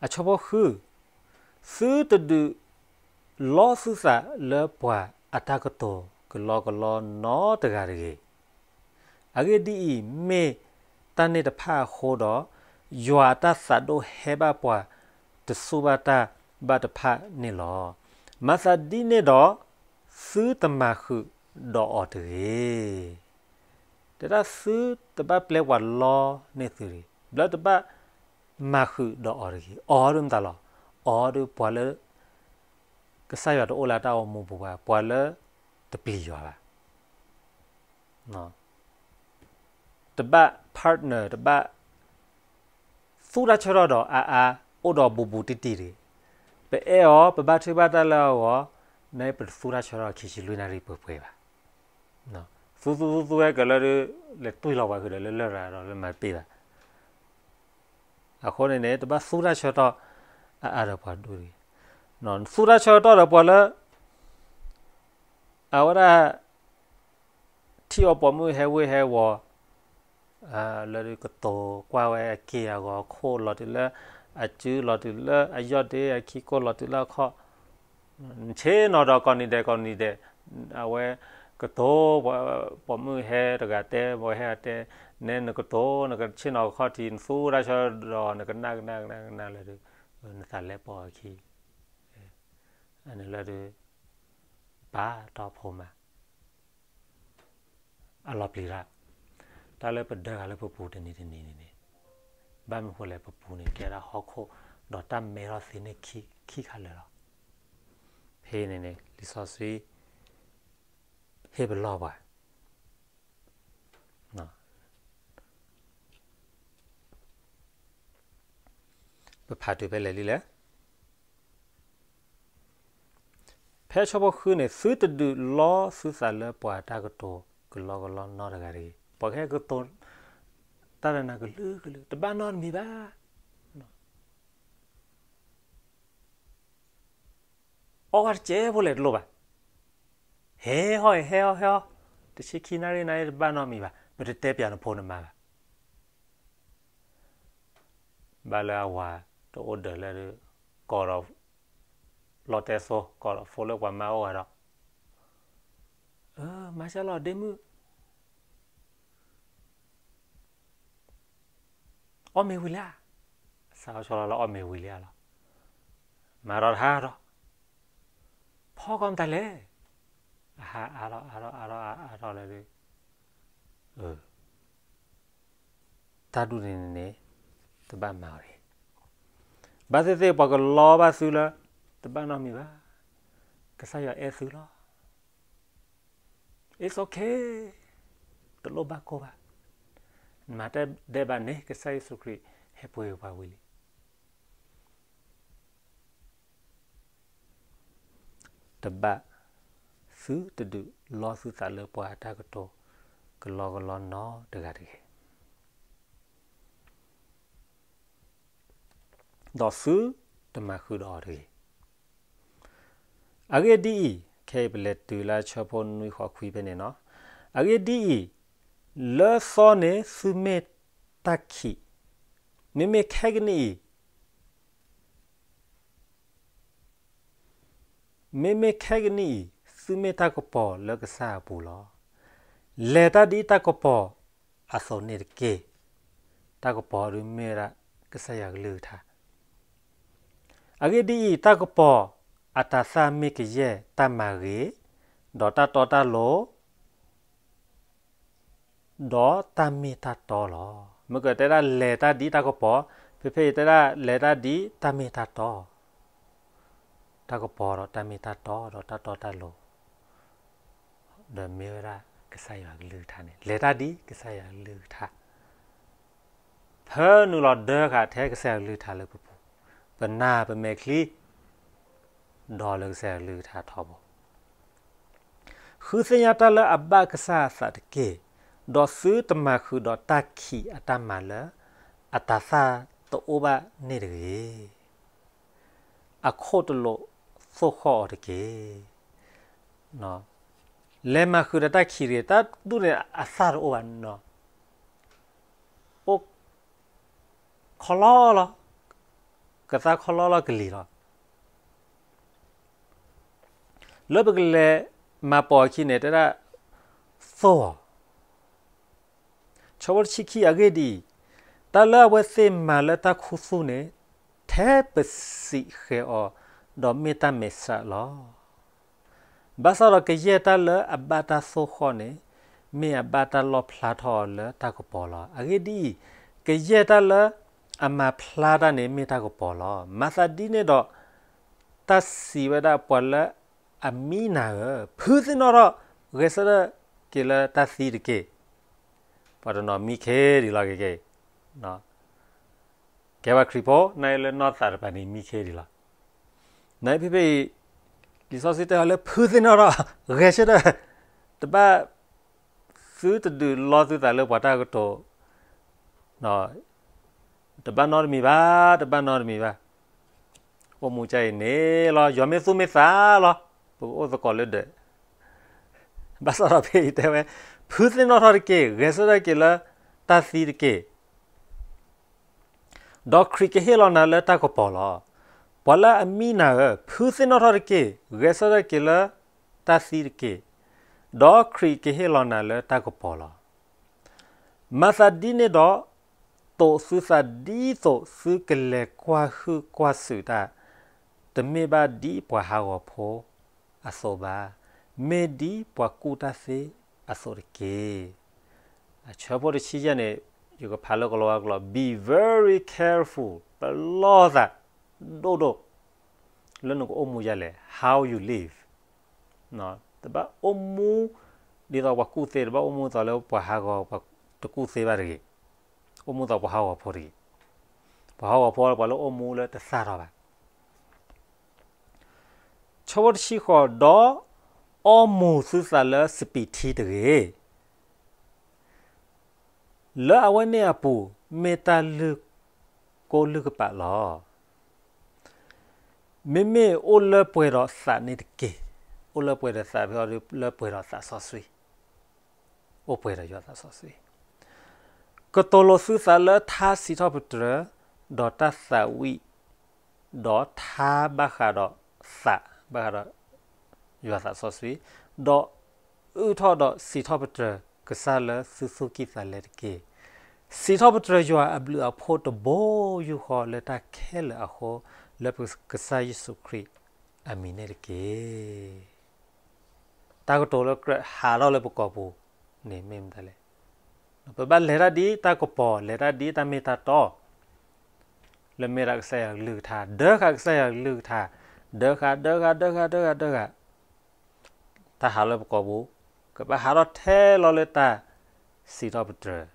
အဆၢဖိဃု, သုတဒုးလီသုသးလၢပှၤအတၢ်ကတိၤကလီကလီနီတဂၤတဂ့ၤ. အဂ့ၢ်ဒ်အံၤ, မ့ၢ်တၢ်န့ၣ်တဖၣ်အဃိဒီး, ယွၤအတၢ်သးဒိၣ်ဟဲဘၣ်ပှၤတစူၢ်ဘၣ်တၢ်ဘၣ်တဖၣ်န့ၣ်လီၤ. မၤသးဒ်န့ၣ်ဒီး, သုတမၤဃုာ်ဒီးအီၤတဂ့ၤ. တဲဒၣ်သုတဘၣ်ပျဲပှၤလီန့ၢ်သုတဂ့ၤ. ဘျီတဘၣ်မၤဃုာ်ဒီးအီၤတဂ့ၤ. အီၤဒုးမတၤလီၤ. အီၤဒုးပှၤလၢ ကစၢ်ယွၤတအိၣ်လၢတၢ်အိၣ်မူပူၤဘၣ်, ပှၤလၢတပျံၤယွၤဘၣ်. တဘၣ် partner, တဘၣ်သူတၢ်ဆၢထီၣ်ဒီးအါအါ, အိၣ်ဒီးဘူးဘူးတံၢ်တံၢ်တဂ့ၤ. ပအဲၣ်အီၤ, ပဘၣ်ထွံၣ်ဘၣ်တၢ်လၢအဂီၢ်, နပတသူတၢ်ဆၢထီၣ်ခံဆံလွံၢ်နၣ်ရံၣ်ပှဲၤပှဲၤဘၣ်. သူသူသူသူဝဲကလၢ လဲၤတွံၢ်လီၤပှၤဃုာ်ဒီးလၢလရာ်ဒီးလၢမၤတပ့ၢ်ဘၣ်. အဃိန့ၣ်န့ၣ် တဘၣ်သူတၢ်ဆၢကတီၢ်အါအါဒီးပှၤဒူၣ်တဂ့ၤ. သူတၢ်ဆၢကတီၢ်ဒီးပှၤလၢ အဝဲဒၣ် ထံၣ်အီၤပိာ်မုၣ်ဟဲဝ့ၢ်ဟဲဝီၤ လၢကတိၤကွၢ်ဝဲအက့ၢ်အဂီၤအခိၣ် လီၤတုၤလၢအစု လီၤတုၤလၢအယီၢ်ဒ့အခံကိၢ် လီၤတုၤလၢအခီၣ် နဆ့ၣ်နီၤဒီးကိးနံၤဒဲးကိးနံၤဒဲး, အဝဲကတိၤ, ပိာ်မုၣ်ဟဲတဂၤတဲ, ပှၤဟဲဂၤတဲ, နဲနကတိၤ, နကဆ့ၣ်နီၤခီၣ်ထံး, နသူတၢ်ဆၢဒီး နကနၣ်ကနၣ်ကနၣ်ကနၣ်လၢဒုး, နသးလဲၤပိာ်အခံ, အန့ၣ်လၢဒုး, ပာ်တီဖိမး အလီၤပျံၤရၣ်, တၢ်လၢပဒၢဂၤလၢပပူၤတနံၤတနံၤန့ၣ်န့ၣ်, ဘၣ်မနုၤဃိလဲၣ် ပပူၤန့ၣ် ကဲဒၣ်ဟီၣ်ခိၣ်, ဒီးတၢ်မဲထီၣ်သ့န့ၣ်ခံခါလၢာ်လီၤ. ဖဲန့ၣ်န့ၣ် လံာ်စီဆှံ ဟ့ၣ်ပလီၢ်ပှၤ ပဖးတုၤဖဲလဲၣ်လံလဲၣ်. ဖဲဆၢဖိဃုန့ၣ် သုတဒုးလီသုသးလၢပှၤတၢ်ကတိၤ ကလီကလီနီတဂၤတဂ့ၤ. ပှၤကဟဲကတိၤတၢ်ဒီးနၤကလုာ်ကလုာ် တဘၣ်နီတမံၤဘၣ်. အီၣ်ဝဲတစဲးဖိလဲၣ်တလိၣ်ဘၣ်. ဟဲဟီၣ်အံၤ ဟဲဟီၣ်ဟဲဟီၣ်, တဆံခံနၣ်ရံၣ်နၣ်ရံၣ်တဘၣ်နီတမံၤဘၣ်, ပတတဲပၠးနဖိနမါဘၣ်. ဘၣ်လၢအဝၤတအိၣ်ဒၢးလၢဒုး, ကိးဒီးလီတဲသိ, ကိးဒီးဖိလၢပှၤမါအိၣ်ဂၤဒီး, မၤစၢၤလီၤဒ့မုၣ်, အီၣ်မ့ၤဝံၤလံဧါ. စးထီၣ်ဆီလီၤလၢအီၣ်မ့ၤဝံၤလံဧါလီၤ. မၤဒီးတဟါဒီး, ဖီကီၢ်မတၤလဲၣ်. အဟါအါထီၣ်အါထီၣ်အါထီၣ်အါထီၣ်လၢဒုး, တၢ်ဒူၣ်န့ၣ်န့ၣ်, တဘၣ်မၤအီၤတဂ့ၤ. ဘၣ်သ့ၣ်သ့ၣ်ပှၤကလီဘၣ်သုလၢ, တဘၣ်နီတမံၤဘၣ်. ကစၢ်ယွၤအဲၣ်သုလီၤ. It's okay, တလိၣ်ဘၣ်ကိၢ်ဘၣ်. နမၤတၢ်ဒဲးဘးန့ၣ် ကစၢ်ယ့ၣ်ၡူးခရံာ်ဟဲပှ့ၤပှၤဝံၤလံ. တဘၣ်, သုတဒုးလီသုသးလၢပှၤအတၢ်ကတိၤ ကလီကလီနီတဂၤတဂ့ၤ. ဒီးသုတမၤဃုာ်ဒီးအီၤတဂ့ၤ. အဂ့ၢ်ဒ်အံၤ, ခဲအံၤပလဲၤတုၤလၢဆၢဖိနွံဃိးခွံဖဲန့ၣ်နီၤ. အဂ့ၢ်ဒ်အံၤ, လၢသီန့ၣ်သုမ့ၢ်တၢ်ခံး, မ့မ့ၢ်ခဲကနံၣ်အံၤ မ့မ့ၢ်ခဲကနံၣ်အံၤ သုမ့ၢ်တၢ်ကပီၤလၢကစၢ်အပူၤလီၤ. လဲၤတၢ်ဒ်တၢ်ကပီၤအသိးန့ၣ်တက့ၢ်. တၢ်ကပီၤဒုးမ့ၢ်ဝဲဒၣ်ကစၢ်ယွၤကလုၢ်ကထါ. အဂ့ၢ်ဒ်အံၤ, တၢ်ကပီၤအတၤသၣ်မ့ၢ်ကယဲၢ်တၢ်မၤဂ့ၤ, ဒီးတၢ်တီတၢ်လိၤ ဒီးတၢ်မ့ၢ်တၢ်တီလီၤ. မ့ၢ်ကတဲဒၣ်လဲၤတၢ်ဒ်တၢ်ကပီၤ, ဖဲဖဲအံၤတဲဒၣ်လဲၤတၢ်ဒ်တၢ်မ့ၢ်တၢ်တီ, တၢ်ကပီၤဒီးတၢ်မ့ၢ်တၢ်တီ ဒီးတၢ်တီတၢ်လိၤ, ဒီးမ့ၢ်ဝဲဒၣ်ကစၢ်ယွၤကလုၢ်ကထါန့ၣ် လဲၤတၢ်ဒ်ကစၢ်ယွၤကလုၢ်ကထါ ဖၢနုာ်လီၤဒၢဃာ်ထဲကစၢ်ယွၤကလုၢ်ကထါလၢပပူၤ, ပနာ်ပမဲာ်ချံ ဒီးလၢကစၢ်ယွၤကလုၢ်ကထါထီဘိ. ဃုသ့ၣ်ညါတၢ်လၢအဘၣ်ကစၢ်အသးတက့ၢ်, ဒီးသုတမၤဃုာ်ဒီးတၢ်ခံးအတၢ်မၤလၢ အတၤသၣ်တအိၣ်ဘၣ်န့ၣ်တဂ့ၤ. အခိၣ်တလိာ်သိၣ်ဃီၣ်အီၤတက့ၢ်. လဲၤမၤဃုာ်ဒီးတၢ်ခံးတဂ့ၤ, တၢ်ဒူၣ်န့ၣ်အသၣ်တအိၣ်ဘၣ်နီၤ, အိၣ်ခီလီလီၤ, ကသါခီလီလီၤကလံၤလီၤ. လၢပကလဲၤမၤပိာ်အခံန့ၣ် တဲဒၣ်သိၣ်အီၤ ဆၢဖိတဆံခံ အဂ့ၢ်ဒ်အံၤ, တၢ်လၢအဝဲသ့ၣ်မၤလၢတၢ်ခူသူၣ်န့ၣ် ထဲပစံးဃဲၤအီၤ ဒီးမ့ၢ်တၢ်မဲာ်ဆှးလီၤ. ဘၣ်ဆၣ်ဒီးကယဲၢ်တၢ်လၢအဘၣ်တၢ်သိၣ်ဃီၣ်န့ၣ် မ့ၢ်အဘၣ်တၢ်လီၣ်ဖျါထီၣ်အီၤလၢတၢ်ကပီၤလီၤ. အဂ့ၢ်ဒ်အံၤ, ကယဲၢ်တၢ်လၢအမၤဖျါတၢ်န့ၣ်မ့ၢ်တၢ်ကပီၤလီၤ. မၤသးဒ်န့ၣ်ဒီး တၢ်စံးဝဲဒၣ်ပှၤလၢအမံနၤဧၢ, ဖုသ့ၣ်နီၣ်ထီၣ် ဂဲၤဆၢထၢၣ်က့ၤလၢတၢ်သံတက့ၢ်. ပှၤတနီၤမံခ့ဒံးလီၤက့ၤက့ၤ, ကဲပှၤခရံာ်ဖိ နလၢနီၢ်သးတပၤန့ၣ်မံခ့ဒံးလီၤ. နဖဲဖဲအံၤ လံာ်စီဆှံတဲအီၤလၢဖုသ့ၣ်နီၣ်ထီၣ် ဂဲၤဆၢထၢၣ်, တဘၣ် သုတဒုးလီသုသးလၢပှၤတၢ်ကတိၤ တဘၣ်နီတမံၤဘၣ်, တဘၣ်နီတမံၤဘၣ်. အိၣ်မူကအံၤန့ၣ်လီၤ, ယွၤမ့ၢ်သူၣ်မ့ၢ်သးလီၤ, ပကအိၣ်သကိးလၢဒၢး. ဘၣ်ဆၣ်ဒီးဖဲအံၤတဲဝဲ, ဖုသ့ၣ်နီၣ်ထီၣ်တက့ၢ်, ဂဲၤဆၢထၢၣ်က့ၤလၢတၢ်သံတက့ၢ်. ဒီးခရံာ်ကဟ့ၣ်လီၤနၤလၢတၢ်ကပီၤလီၤ. ပှၤလၢအမံနၤဧၢ, ဖုသ့ၣ်နီၣ်ထီၣ်တက့ၢ်, ဂဲၤဆၢထၢၣ်က့ၤလၢတၢ်သံတက့ၢ်, ဒီးခရံာ်ကဟ့ၣ်လီၤနၤလၢတၢ်ကပီၤလီၤ. မၤသးဒ်န့ၣ်ဒီး, သိးသုသးဒ်သိးသုကလဲၤကွၢ်ဟုၣ်ကွၢ်စူၣ်တၢ်, တမ့ၢ်ဘၣ်ဒ်ပှၤဟးဂီၤဖိအသိးဘၣ်, မ့ၢ်ဒ်ပှၤကူၣ်တၢ်သ့အသိးတက့ၢ်. အဆၢဖိတဆံယဲၢ်န့ၣ်, ယကဖးလၢကလီၤဝါကျိာ်, be very careful, ပလီၢ်သးဒိၣ်ဒိၣ် လၢနကအိၣ်မူဒ်လဲၣ်, how you live. တဘၣ်အိၣ်မူဒ်သိးပှၤကူၣ်သ့, တဘၣ်အိၣ်မူသိးလၢပှၤဟးဂီၤ ပှၤတကူၣ်သ့ဘၣ်တဂ့ၤ, အိၣ်မူသိးပှၤဟးဂီၤဖိတဂ့ၤ. ပှၤဟးဂီၤဖိ ပှၤလၢအိၣ်မူလၢတသၣ်ထီၣ်ဘၣ်. ဆၢဖိတဆံဃိး, ဒီးအီမူၤသုသးလၢစပံးထံတဂ့ၤ, လၢအဝဲန့ၣ်အပူၤ မ့ၢ်တၢ်လုၢ်ကိၢ်လုၢ်ကပာ်လီၤ. မ့မ့ၢ်အိၣ်လၢပှဲၤဒီးသးန့ၣ်တက့ၢ်. အိၣ်လၢပှဲၤဒီးသး, လၢပှဲၤဒီးသးစီဆှံ, အိၣ်ပှဲၤဒီးယွၤသးစီဆှံ, ကတိၤလိာ်သုသးလၢထါစံးထီၣ်ပတြၢၤ, ဒီးတၢ်သးဝံၣ်, ဒီးထါဘၣ်ဃးဒီးသး, ဘၣ်ဃးဒီးယွၤသးစီဆှံ, ဒီးအုၣ်ထီၣ်ဒီးစံးထီၣ်ပတြၢၤကစၢ်လၢသုသူၣ်ကံၢ်သးလဲတက့ၢ်. စံးထီၣ်ပတြၢၤယွၤအဘျုးအဖှိၣ်တဘိယူၢ်ဃီလၢတၢ်ခဲလၢာ်အဃိ, လၢပကစၢ်ယ့ၣ်ၡူးခရံာ်အမံၤန့ၣ်တက့ၢ်. တၢ်ကတိၤလၢကြၢးဟးထီၣ်လၢပကိာ်ပူၤန့ၣ်မ့ၢ်မတၤလဲၣ်. ပဘၣ်လဲၤတၢ်ဒ်တၢ်ကပီၤ, လဲၤတၢ်ဒ်တၢ်မ့ၢ်တၢ်တီ, လၢမ့ၢ်ဒၣ်ကစၢ်ယွၤကလုၢ်ကထါ, ဒၢဃာ်ကစၢ်ယွၤကလုၢ်ကထါ, ဒၢဃာ်, ဒၢဃာ်, ဒၢဃာ်, ဒၢဃာ်, ဒၢဃာ်, တၢ်ဟးလၢပကိာ်ပူၤ, ကဘၣ်ဟးထီၣ်ထဲလီၤလၢတၢ်စံးထီၣ်ပတြၢၤ,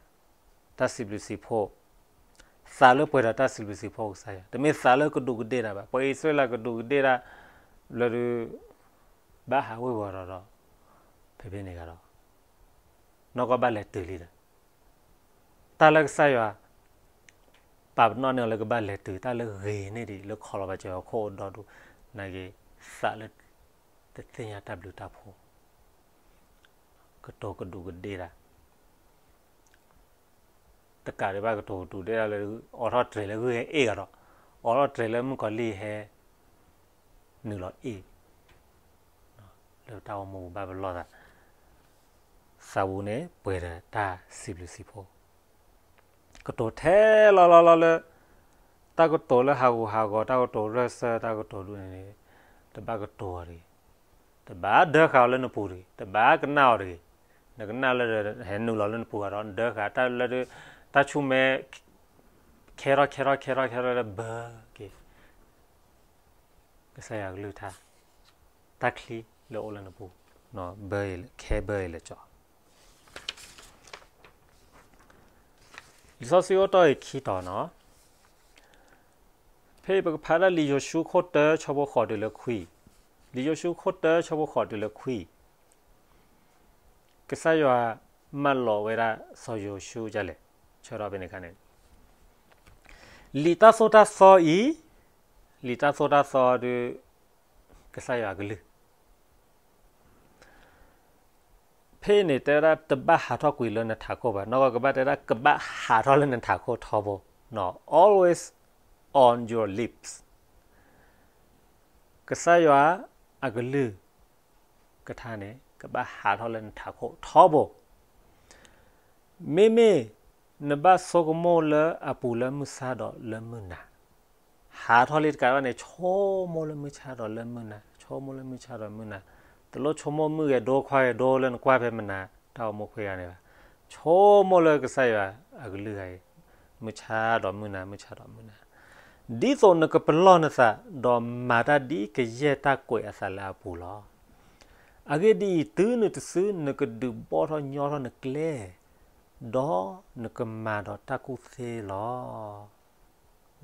တၢ်စံးဘျုးစံးဖှိၣ်, သးလၢပှဲၤဒီးတၢ်စံးဘျုးစံးဖှိၣ်ကစၢ်ယွၤ, တမ့ၢ်သးလၢကဒူးကဒ့ၣ်တၢ်ဘၣ်. ပှၤအံၣ်စရ့လးကဒူးကဒ့ၣ်တၢ်, လၢဒုး, ဘၣ်ဟးဝ့ၤဝီၤဒီးဒီး, ဖဲဖဲန့ၣ်ဂၤဒီး, နီၢ်ကီၢ်ဘၣ်လဲၤတုၤလံဒီး, တၢ်လၢကစၢ်ယွၤ ပာ်ပနီၣ်န့ၢ်အီၤလၢကဘၣ်လဲၤတုၤ, တၢ်လၢဂ့ၤန့ၢ်ဒံးလၢခီလီၤဘၣ်စၢၤအခိၣ်အဒီဒူၣ်, နာ်က့ၤ, သးလၢတသ့ၣ်ညါတၢ်ဘျုးတၢ်ဖှိၣ်, ကတိၤကဒူးကဒ့ၣ်တၢ်, တကးဒံးဘၣ်ကတိၤကဒူးကဒ့ၣ်တၢ်လၢ အိးထီၣ်တြဲၤလၢဂုၢ်ဟဲအ့ၣ်ဂၤဒီး, အိးထီၣ်တြဲၤလၢမုၣ်ကီၤလံၢ်ဟဲ နုာ်လီၤအ့ၣ်, လၢတၢ်အိၣ်မူပူၤဘၣ်ပလီၢ်သး, သးပူၤန့ၣ်ပှဲၤဒီးတၢ်စံးဘျုးစံးဖှိၣ်, ကတိၤထဲလီၤလီၤလီၤလၢ တၢ်ကတိၤလၢဟးဂူာ်ဟးဂီၤ, တၢ်ကတိၤရၢၢ်စၢၢ်, တၢ်ကတိၤဒ်န့ၣ်န့ၣ်, တဘၣ်ကတိၤအီၤတဂ့ၤ, တဘၣ်ဒၢဃာ်အီၤလၢနပူၤတဂ့ၤ, တဘၣ်ကနၣ်အီၤတဂ့ၤ. နကနၣ်လၢဟဲနုာ်လီၤလၢနပူၤဂၤဒီး နဒၢဃာ်တၢ်လၢဒုး, တၢ်ဆူၣ်မဲ ခဲထီၣ်ခဲထီၣ်ခဲထီၣ်ခဲထီၣ်လၢဘၢက့ၤ ကစၢ်ယွၤကလုၢ်ကထါ, တၢ်ချံလၢအိၣ်လၢနပူၤ, ဘၢအံၤ, ခဲဘၢအံၤလၢကၠီ. လံာ်စီဆှံအိၣ်တ့ၢ်အံၤခံတီၤနီၤ. ဖဲအံၤပကဖးဒၣ်လံာ်ယိၤၡူခိၣ်တၢ ဆၢဖိဃိးတုၤလၢခွံ, လံာ်ယိၤၡူခိၣ်တၢ ဆၢဖိဃိးတုၤလၢခွံ, ကစၢ်ယွၤမၢလီၤဝဲဒၣ်စီၤယိၤၡူဒ်လဲၣ်, ဆၢထီၣ်ဖဲန့ၣ်အခါန့ၣ်, လံာ်တၢ်သိၣ်တၢ်သီအံၤ, လံာ်တၢ်သိၣ်တၢ်သီဒုး ကစၢ်ယွၤအကလုၢ် ဖဲန့ၣ်တဲဝဲဒၣ်တဘၣ်ဟးထီၣ်ကွံာ်လၢနထးခိၣ်ဘၣ်, နီၢ်ကီၢ်ကဘၣ်တဲဒၣ် ကဘၣ်ဟးထီၣ်လၢနထးခိၣ်ထီဘိ, always on your lips. ကစၢ်ယွၤအကလုၢ်ကထါန့ၣ် ကဘၣ်ဟးထီၣ်လၢနထးခိၣ်ထီဘိ. မ့မ့ၢ်နဘၣ်ဆိကမိၣ်လၢအပူၤလၢမုၢ်ဆါဒီးလၢမုၢ်နၤ, ဟးထီၣ်လံတကးဘၣ်န့ၣ် ဆိကမိၣ်လၢမုၢ်ဆါဒီးလၢမုၢ်နၤ, ဆိကမိၣ်လၢမုၢ်ဆါဒီးမုၢ်နၤ, တလိၣ်ဆိကမိၣ်မုၣ်ဂဲၤဒိခွါဂဲၤဒိလၢနကွၢ်ဖဲမနၤ တၢ်အိၣ်မူခွဲးဂၤန့ၣ်ဘၣ်, ဆိကမိၣ်လၢကစၢ်ယွၤအကလုၢ်ဂၤအံၤ, မုၢ်ဆါဒီးမုၢ်နၤ, မုၢ်ဆါဒီးမုၢ်နၤ, ဒ်သိးနကပလီၢ်နသး ဒီးမၤတၢ်ဒ်ကယဲၢ်တၢ်ကွဲးအသးလၢအပူၤလီၤ. အဂ့ၢ်ဒ်အံၤ, တုၤနုၤတစု နကဒုးဘီၣ်ထီၣ်ညီထီၣ်နကျဲ, ဒီးနကမၤဒီးတၢ်ကူၣ်သ့လီ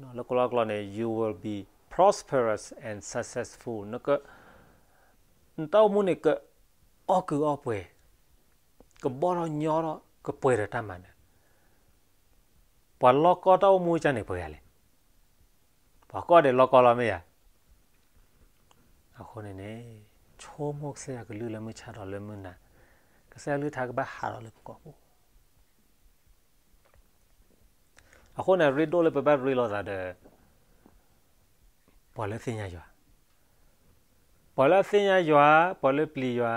ၤ. လၢကလီကလီန့ၣ် you will be prosperous and successful. နတၢ်အိၣ်မူန့ၣ် ကအီၣ်ကုၢ်အီၣ်ပှဲၤ, ကဘီၣ်ထီၣ်ညီထီၣ် ကပှဲၤဒီးတၢ်မၤနၢၤ. ပှၤလီၢ်ကီၢ်တၢ်အိၣ်မူကန့ၣ်ပှဲၤဂၤလဲၣ်. ပှၤကီၢ်ဒဲးလီၢ်ကီၢ်လီၤမ့ၢ်ဧါ. အဃိန့ၣ်န့ၣ် ဆိကမိၣ်ကစၢ်ယွၤကလုၢ်လၢမုၢ်ဆါဒီးလၢမုၢ်နၤ, ကစၢ်ယွၤကလုၢ်ကထါကဘၣ်ဟးထီၣ်လၢပကိာ်ပူၤ. အဃိန့ၣ် ရ့ဒိၣ်လၢပဘၣ်ရ့လိာ်သးဒီး ပ ပှၤလၢသ့ၣ်ညါယွၤ, ပှၤလၢအသ့ၣ်ညါယွၤ, ပှၤလၢပျံၤယွၤ,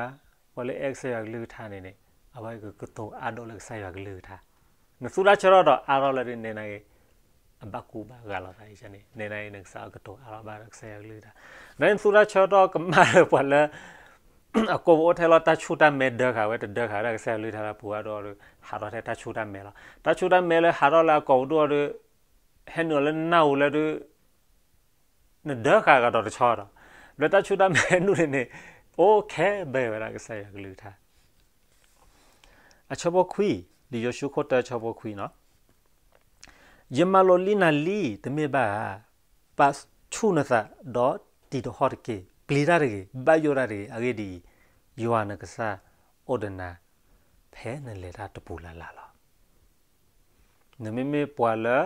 ပှၤလၢအဲၣ်ကစၢ်ယွၤကလုၢ်ကထါန့ၣ်န့ၣ်, အဝဲကကတိၤအါဒိၣ်လၢကစၢ်ယွၤကလုၢ်ကထါ. နသူတၢ်ဆၢထီၣ်ဒီးအါထီၣ်လၢဒ်န့ၣ်န့ၣ်ဂ့ၤ, အဘၣ်ကူဘၣ်ဂာ်လိာ်သးအံၤန့ၣ်, န့ၣ်န့ၣ်ဂ့ၤ နကစးကတိၤအါထီၣ်ဘၣ်ဒီးကစၢ်ယွၤကလုၢ်ကထါ. နနသူတၢ်ဆၢထီၣ်ကမၣ်လၢပှၤလၢ အကိာ်ပူၤအိၣ်ထဲလီၤတၢ်ဆူၣ်တၢ်မဲဒၢဃာ်ဝဲ တဒၢဃာ်ဝဲဒၣ်ကစၢ်ယွၤကလုၢ်ကထါလၢပူၤဘၣ်ဒီး ဟးထီၣ်ထဲတၢ်ဆူၣ်တၢ်မဲလီၤ. တၢ်ဆူၣ်တၢ်မဲလၢဟးထီၣ်လၢအကိာ်ပူၤဒိၣ်ဒီး ဟဲနုာ်လီၤလၢနနၢ်ဟူလၢဒုး နဒၢဃာ်ကဒီးတဆီဒီး, လၢတၢ်ဆူၣ်တၢ်မဲနုာ်န့ၣ်န့ၣ်, အိၣ်ခဲဘၢဝဲဒၣ်ကစၢ်ယွၤကလုၢ်ကထါ. အဆၢဖိခွံ, လံာ်ယိၤၡူခိၣ်တၢဆၢဖိခွံနီၤ, ယမၤလိာ်လံနၤလံ, တမ့ၢ်ဘၣ်ဧါ, ပာ်ဆူၣ်နသးဒီးတံၤတဟီၣ်တက့ၢ်. ပျံၤတၢ်တဂ့ၤ, ဘၣ်ယိၣ်တၢ်တဂ့ၤ. အဂ့ၢ်ဒ်အံၤ, ယွၤနကစၢ်အိၣ်ဒီးနၤ ဖဲနလဲၤတၢ်တပူၤလၢ်လၢ်လီၤ. နမ့မ့ၢ်ပှၤလၢ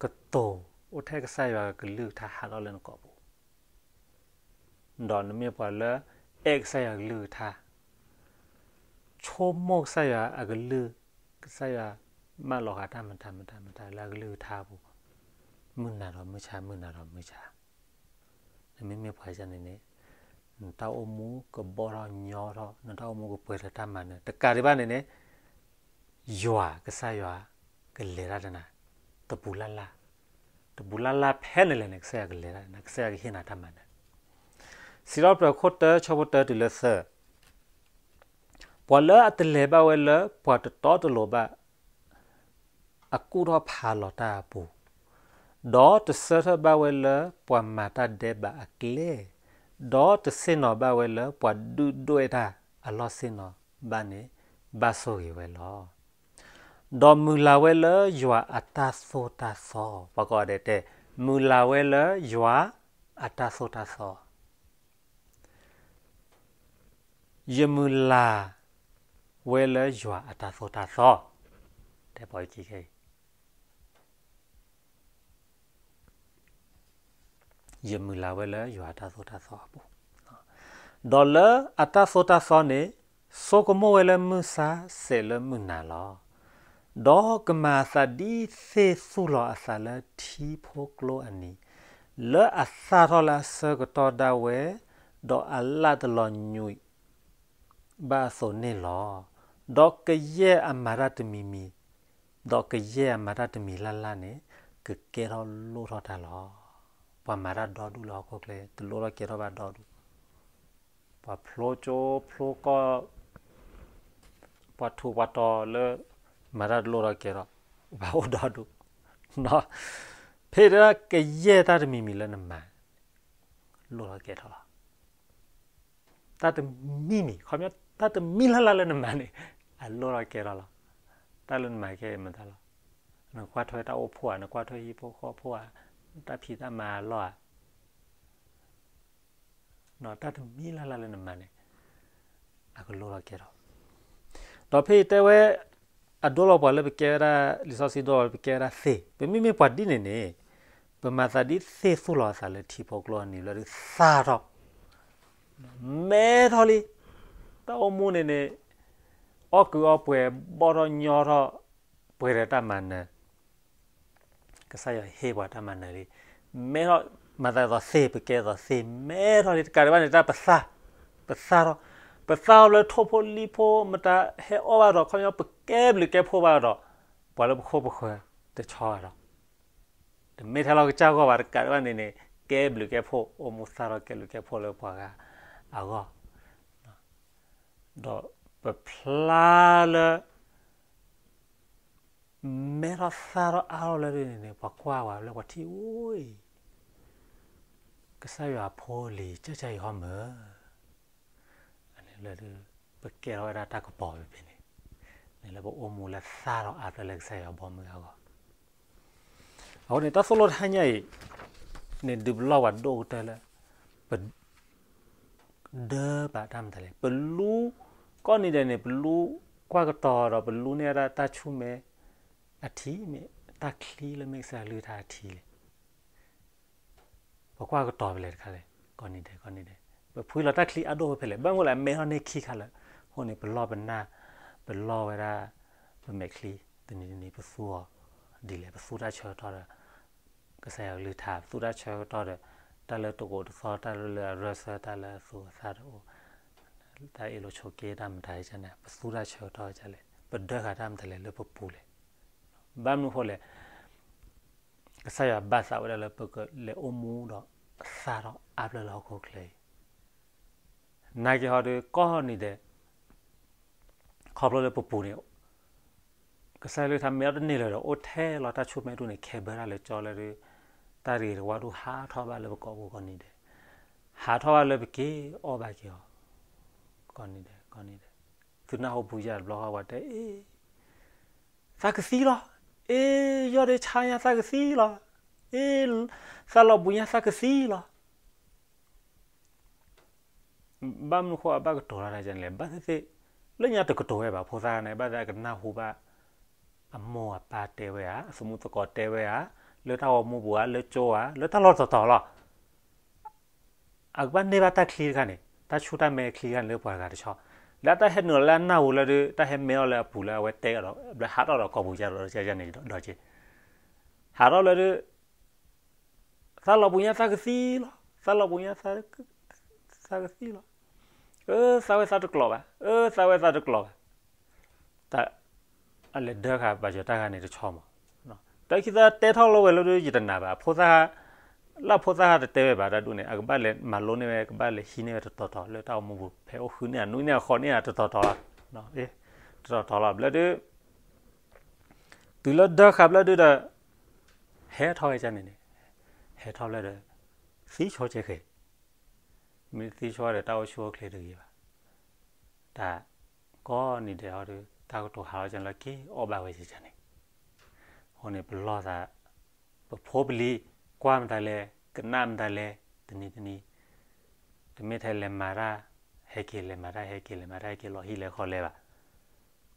ကတိၤအိၣ်ထဲကစၢ်ယွၤကလုၢ်ကထါဟးထီၣ်လၢနကိာ်ပူၤ, ဒီးနမ့ၢ်ပှၤလၢ အဲၣ်ကစၢ်ယွၤကလုၢ်ကထါ, ဆိကမိၣ်ကစၢ်ယွၤအကလုၢ်, ကစၢ်ယွၤမၢလီၤဃာ်တၢ်မတၤမတၤမတၤလၢအကလုၢ်ကထါပူၤ, မုၢ်နၤဒီးမုၢ်ဆါ မုၢ်နၤဒီးမုၢ်ဆါ, နမ့မ့ၢ်ပှၤန့ၣ်န့ၣ်, နတၢ်အိၣ်မူကဘီၣ်ထီၣ်ညီထီၣ်, နတၢ်အိၣ်မူကပှဲၤဒီးတၢ်မၤနၢၤ, တကးဒံးဘၣ်န့ၣ်န့ၣ် ယွၤကစၢ်ယွၤ ကလဲၤတၢ်ဒီးနၤ တပူၤလၢ်လၢ်, တပူၤလၢ်လၢ်ဖဲနလဲၤန့ၣ် ကစၢ်ယွၤကလဲၤတၢ်ဒီးနၤ, ကစၢ်ယွၤကဟ့ၣ်နၤတၢ်မၤနၢၤ. စံးထီၣ်ပတြၢၤခိၣ်တၢဆၢဖိတၢတုၤလၢသၢ, ပှၤလၢအတလဲၤဘၣ်ဝဲလၢပှၤတတီတလိၤဘၣ် အကူၣ်ထီၣ်ဖးလီၤတၢ်အပူၤ, ဒီးတဆၢထၢၣ်ဘၣ်ဝဲလၢပှၤမၤတၢ်ဒဲးဘးအကျဲ, ဒီးတဆ့ၣ်နီၤဘၣ်ဝဲလၢပှၤဒုၣ်ဒွဲၣ်တၢ်အလီၢ်ဆ့ၣ်နီၤဘၣ်န့ၣ်, ဘၣ်ဆိၣ်ဂ့ၤဝဲလီၤ. ဒီးမုၢ်လၢ်ဝဲလၢယွၤအတၢ်သိၣ်တၢ်သီ, ပှၤကိးဂၤဒဲးတဲ, မုၢ်လၢ်ဝဲလၢယွၤအတၢ်သိၣ်တၢ်သီ. ယမုၢ်လၢ်ဝဲလၢယွၤအတၢ်သိၣ်တၢ်သီ, တဲပီၤအခံခဲအံၤ, ယမုၢ်လၢ်ဝဲလၢယွၤအတၢ်သိၣ်တၢ်သီအပူၤ, ဒီးလၢအတၢ်သိၣ်တၢ်သီန့ၣ်, ဆိကမိၣ်ဝဲလၢမုၢ်ဆါစဲးလၢမုၢ်နၤလီၤ. ဒီးကမၤအသးဒ်သ့ၣ်သူၣ်လီၤအသးလၢထံဖိကျိအနံၤ, လၢအသၣ်ထီၣ်လၢအဆၢကတီၢ်ဒၣ်ဝဲ, ဒီးအလၣ်တလီၤညွံး ဘၣ်အသိးန့ၣ်လီၤ. ဒီးကယဲၢ်အမၤတၢ်တမံၤမံၤ, ဒီးကယဲၢ်အမၤတၢ်တမံၤလၢ်လၢ်န့ၣ်, ကကဲထီၣ်လိၣ်ထီၣ်တၢ်လီၤ. ပှၤမၤတၢ်ဒီဒူၣ်လၢဟီၣ်ခိၣ်ချၢ တလိၣ်ထီၣ်ကဲထီၣ်ဘၣ်ဒီဒူၣ်, ပှၤဖျိကၠိဖျိကီၢ် ပှၤထူးပှၤတီၤလၢ မၤတၢ်တလိၣ်ထီၣ်ကဲထီၣ်, ဘၣ်အိၣ်ဒီဒူၣ်, ဖဲတဲဒၣ်ကယဲၢ်တၢ်တမံၤမံၤလၢနမၤ လိၣ်ထီၣ်ကဲထီၣ်လီၤ. တၢ်တမံၤမံၤ, ခီပညီ တၢ်တမံၤလၢ်လၢ်လၢနမၤန့ၣ် အလိၣ်ထီၣ်ကဲထီၣ်လီၤ. တၢ်လၢနမၤခဲအံၤမတၤလီၤ. နကွၢ်ထွဲတၢ်အိၣ်ဖှိၣ်ဧါ, နကွၢ်ထွဲဟံၣ်ဖိဃီဖိဧါ, တၢ်ဖံးတၢ်မၤအလီၢ်ဧါ, တၢ်တမံၤလၢ်လၢ်လၢနမၤန့ၣ် အကလိၣ်ထီၣ်ကဲထီၣ်. ဒီးဖဲအံၤတဲဝဲ အဒိလီၤပှၤလၢပကဲဝဲဒၣ် လံာ်စီဆှံဒိလီၤပကဲဝဲဒၣ်သ့ၣ်, ပမ့မ့ၢ်ပှၤဒ်န့ၣ်န့ၣ်, ပမၤသးဒ်သ့ၣ်သူၣ်လီၤအသးလၢထံဖိကျိအနံၤလၢဒုးသၣ်ထီၣ် မဲထီၣ်လံ, တၢ်အိၣ်မူန့ၣ်န့ၣ် အီၣ်ကုးအီပှဲၤ ဘီၣ်ထီၣ်ညီထီၣ် ပှဲၤဒီးတၢ်မၤနၢၤ, ကစၢ်ယွၤဟ့ၣ်ပှၤတၢ်မၤနၢၤလံ, မဲထီၣ်, မၤသးဒ်သိးသ့ၣ် ပကဲဒ်သိးသ့ၣ် မဲထီၣ်လံ, တကးဒံးဘၣ်န့ၣ် တၢ်ပသၣ်, ပသၣ်ထီၣ်, ပသၣ်ထီၣ်လၢထိၣ်ဖိလံၣ်ဖိ မတၤဟဲအီၣ်ဘၣ်ဒီး ခီပညီပကဲဘျုးကဲဖှိၣ်ဘၣ်ဒီး ပှၤလၢပခိၣ်ပဃၢၤတဆီဘၣ်ဒီး တမ့ၢ်ထဲလီၤကစၢ်ဂီၢ်ဘၣ်, တကးဒံးဘၣ်န့ၣ်န့ၣ် ကဲဘျုးကဲဖှိၣ် အိၣ်မူသၣ်ထီၣ်ကဲဘျုးကဲဖှိၣ်လၢပှၤဂၤအဂီၢ်, ဒီးပဖျါလၢ မဲထီၣ်သၣ်ထီၣ်အါထီၣ်လၢဒ်န့ၣ်န့ၣ် ပှၤကွၢ်ဝဲလၢပှၤထံၣ်အိၣ်အံၤ ကစၢ်ယွၤအဖိလံၤ ကၢ်ကၢ်အံၤဟီမၢ်, လၢ ပကဲထီၣ်ဝဲဒၣ်တၢ်ကပီၤဖဲန့ၣ်, န့ၣ်လၢပအိၣ်မူလၢသၣ်ထီၣ်အါဖျၢၣ်လၢကစၢ်ယွၤဘီမုၢ်အဂီၢ်. အဃိန့ၣ် တၢ်သိၣ်လိတဟါညါအံၤ န့ၣ်ဒုးပလီၢ်ပှၤဒိၣ်ကတၢၢ်လၢ ပ ဒၢဘၣ်တၢ်မတၤလဲၣ်, ပလူ ကီၢ်နံၤဒဲးန့ၣ် ပလူကွၢ်ကတီၤဒီး ပလူန့ၢ်ဝဲဒၣ်တၢ်ဆူၣ်မဲအထံ မ့ၢ်တၢ်ချံလၢမ့ၢ်ကစၢ်ယွၤကလုၢ်ကထါအထံလဲၣ်. ပကွၢ်ကတီၤဖဲလဲၣ်တခါလဲၣ်, ကီၢ်နံၤဒဲး, ကီၢ်နံၤဒဲး, ပဖှံလီၤတၢ်ချံအါဒိၣ်ဖဲလဲၣ်, ဘၣ်မနုၤလဲၣ် အမဲထီၣ်န့ၢ်ခံခါလၢာ်, အဃိန့ၣ် ပလီၢ်ပနၢ်, ပလီၢ်ဝဲဒၣ် ပမဲာ်ချံ, တနံၤတနံၤပသူအီၤဒ်လဲၣ်, ပသူတၢ်ဆၢကတီၢ်ဒီး ကစၢ်ယွၤကလုၢ်ကထါ ပသူတၢ်ဆၢကတီၢ်ဒီး တၢ်လၢတအိၣ်တသီ တၢ်လၢအရၢၢ်စၢ တၢ်လၢအသူအသၣ်တအိၣ်, တၢ်အ့ၣ်လိာ်ဆိးက့တၢ်မတၤဒ်န့ၣ် ပသူတၢ်ဆၢကတီၢ်ဒ်လဲၣ်, ပဒၢဃာ်တၢ်မတၤလဲၣ်လၢပပူၤလဲၣ်. ဘၣ်မနုၤဃိလဲၣ်, ကစၢ်ယွၤဘၣ်သးဝဲဒၣ်လၢပကလဲၤအိၣ်မူဒီးသၣ်ထီၣ်အါဖျၢၣ်လၢဟီၣ်ခိၣ်ချၢအံၤ နာ်က့ဟီဒီး ကိးနံၤဒဲး ခီဖျိလၢပပူၤန့ၣ် ကစၢ်ယွၤကလုၢ်ကထါမ့ၢ်အီၤတန့ၢ်လၢၤဒီး အိၣ်ထဲလီၤတၢ်ဆူၣ်မဲာ်ဒူၣ်န့ၣ် ခဲဘၢတၢ်လၢကၠီလၢဒုး တၢ်တဂ့ၤတဝါဒူၣ်ဟးထီၣ်ဘၣ်လၢပကိာ်ပူၤကိးနံၤဒဲး, ဟးထီၣ်ဘၣ်လၢပက့ၤအီၣ်ဘၣ်က့ၤအီၤ ကိးနံၤဒဲး ကိးနံၤဒဲး. သုနၢ်ဟူပူၤယၤတဘျီဃီ ပှၤတဲအ့ၣ် သးကသံလီၤ, အ့ၣ် ယီၢ်ဒ့ဆါညါသးကသံလီၤ, အ့ၣ် သးလီၤဘှံးညါသးကသံလီၤ. ဘၣ်မနုၤဃိအဘၣ်ကတိၤတၢ်ဒ်န့ၣ်လဲၣ်, ဘၣ်သ့ၣ်သ့ၣ် လၢညါတကတိၤဝဲဘၣ် ဖိသၣ်န့ၣ် ဘၣ်သ့ၣ်အကနၢ်ဟူဘၣ် အမိၢ်အပၢ်တဲဝဲဧါ, အသမူသကိးတဲဝဲဧါ, လၢတၢ်ဂီၤမူပူၤဧါ, လၢကၠိဧါ, လၢတၢ်လီၢ်တတီၤလီၤ. အကဘၣ်န့ၢ်ဘၣ်တၢ်ချံတခါန့ၣ်, တၢ်ဆူၣ်တၢ်မဲချံတခါန့ၣ်လၢပှၤတဂၤတဆီ, လၢတၢ်ဟဲနုာ်လီၤလၢအနၢ်ပူၤလၢဒုး တၢ်ဟဲမ့ၢ်အီၤလၢအပူၤလၢအဝဲတဲဒီး ဘျီဟးထီၣ်ဒီးကိာ်ပူၤယၤဒီးန့ၣ်ဒီးက့ၤ ဟးထီၣ်လၢဒုး သးလီၤဘှံးညါသးကသံလီၤ, သးလီၤဘှံးညါ သးကသံလီၤ, အၢ သးဝဲသးတကျိးဘၣ်, အၢ သးဝဲသးတကျိးဘၣ်. တၢ် အလဲၤဒၢဃာ်ဘၣ်ယီၤတၢ်ဂၤန့ၣ်တဆီမး, တၢ်ခံသၢတဲထီၣ်လီၤဝဲလၢဒုး ယတနာ်ဘၣ်, ဖိသၣ် လၢဖိသၣ်တတဲဝဲဘၣ်တၢ်ဒူၣ်န့ၣ် အကဘၣ်လဲၤမၤလိန့ၢ်ဝဲ ကဘၣ်လဲၤဟံးန့ၢ်ဝဲတတီၤတီၤ လၢတၢ်အိၣ်မူပူၤ ဖဲအိၣ်ဃုန့ၢ်ဧါ နွံန့ၢ်ဧါ ဃိးန့ၢ်ဧါ တတီၤတီၤလီၤ, တတီၤတီၤလီၤ ဘျီဒုး တုၤလၢဒၢဃာ်ဘျီဒုးဒီး ဟဲထီၣ်ဝဲန့ၣ်န့ၣ်, ဟဲထီၣ်ဘျီဒီး သံဆိကဲဃဲၤ, မ့ၢ်သံဆိဒီး တၢ်အိၣ်ဆူၣ်အိၣ်ချ့တဂ့ၤဘၣ်. တၢ်ကိးနံၤဒဲးဟီဒီး တၢ်ကတိၤဟးထီၣ်ကလၢက့ၤအီၣ်ဘၣ်ဝဲန့ၣ်န့ၣ်, အဃိန့ၣ် ပလီၢ်သး ပဖိပလံၤ ကွၢ်မတၤလဲၣ် ကနၣ်မတၤလဲၣ် တနံၤတနံၤ, တမ့ၢ်ထဲလဲၤမၤတၢ် ဟဲက့ၤ လဲၤမၤတၢ် ဟဲက့ၤ လဲၤမၤတၢ် ဟဲက့ၤ လီၤဟံၣ်လဲၤဃီလဲၤဘၣ်,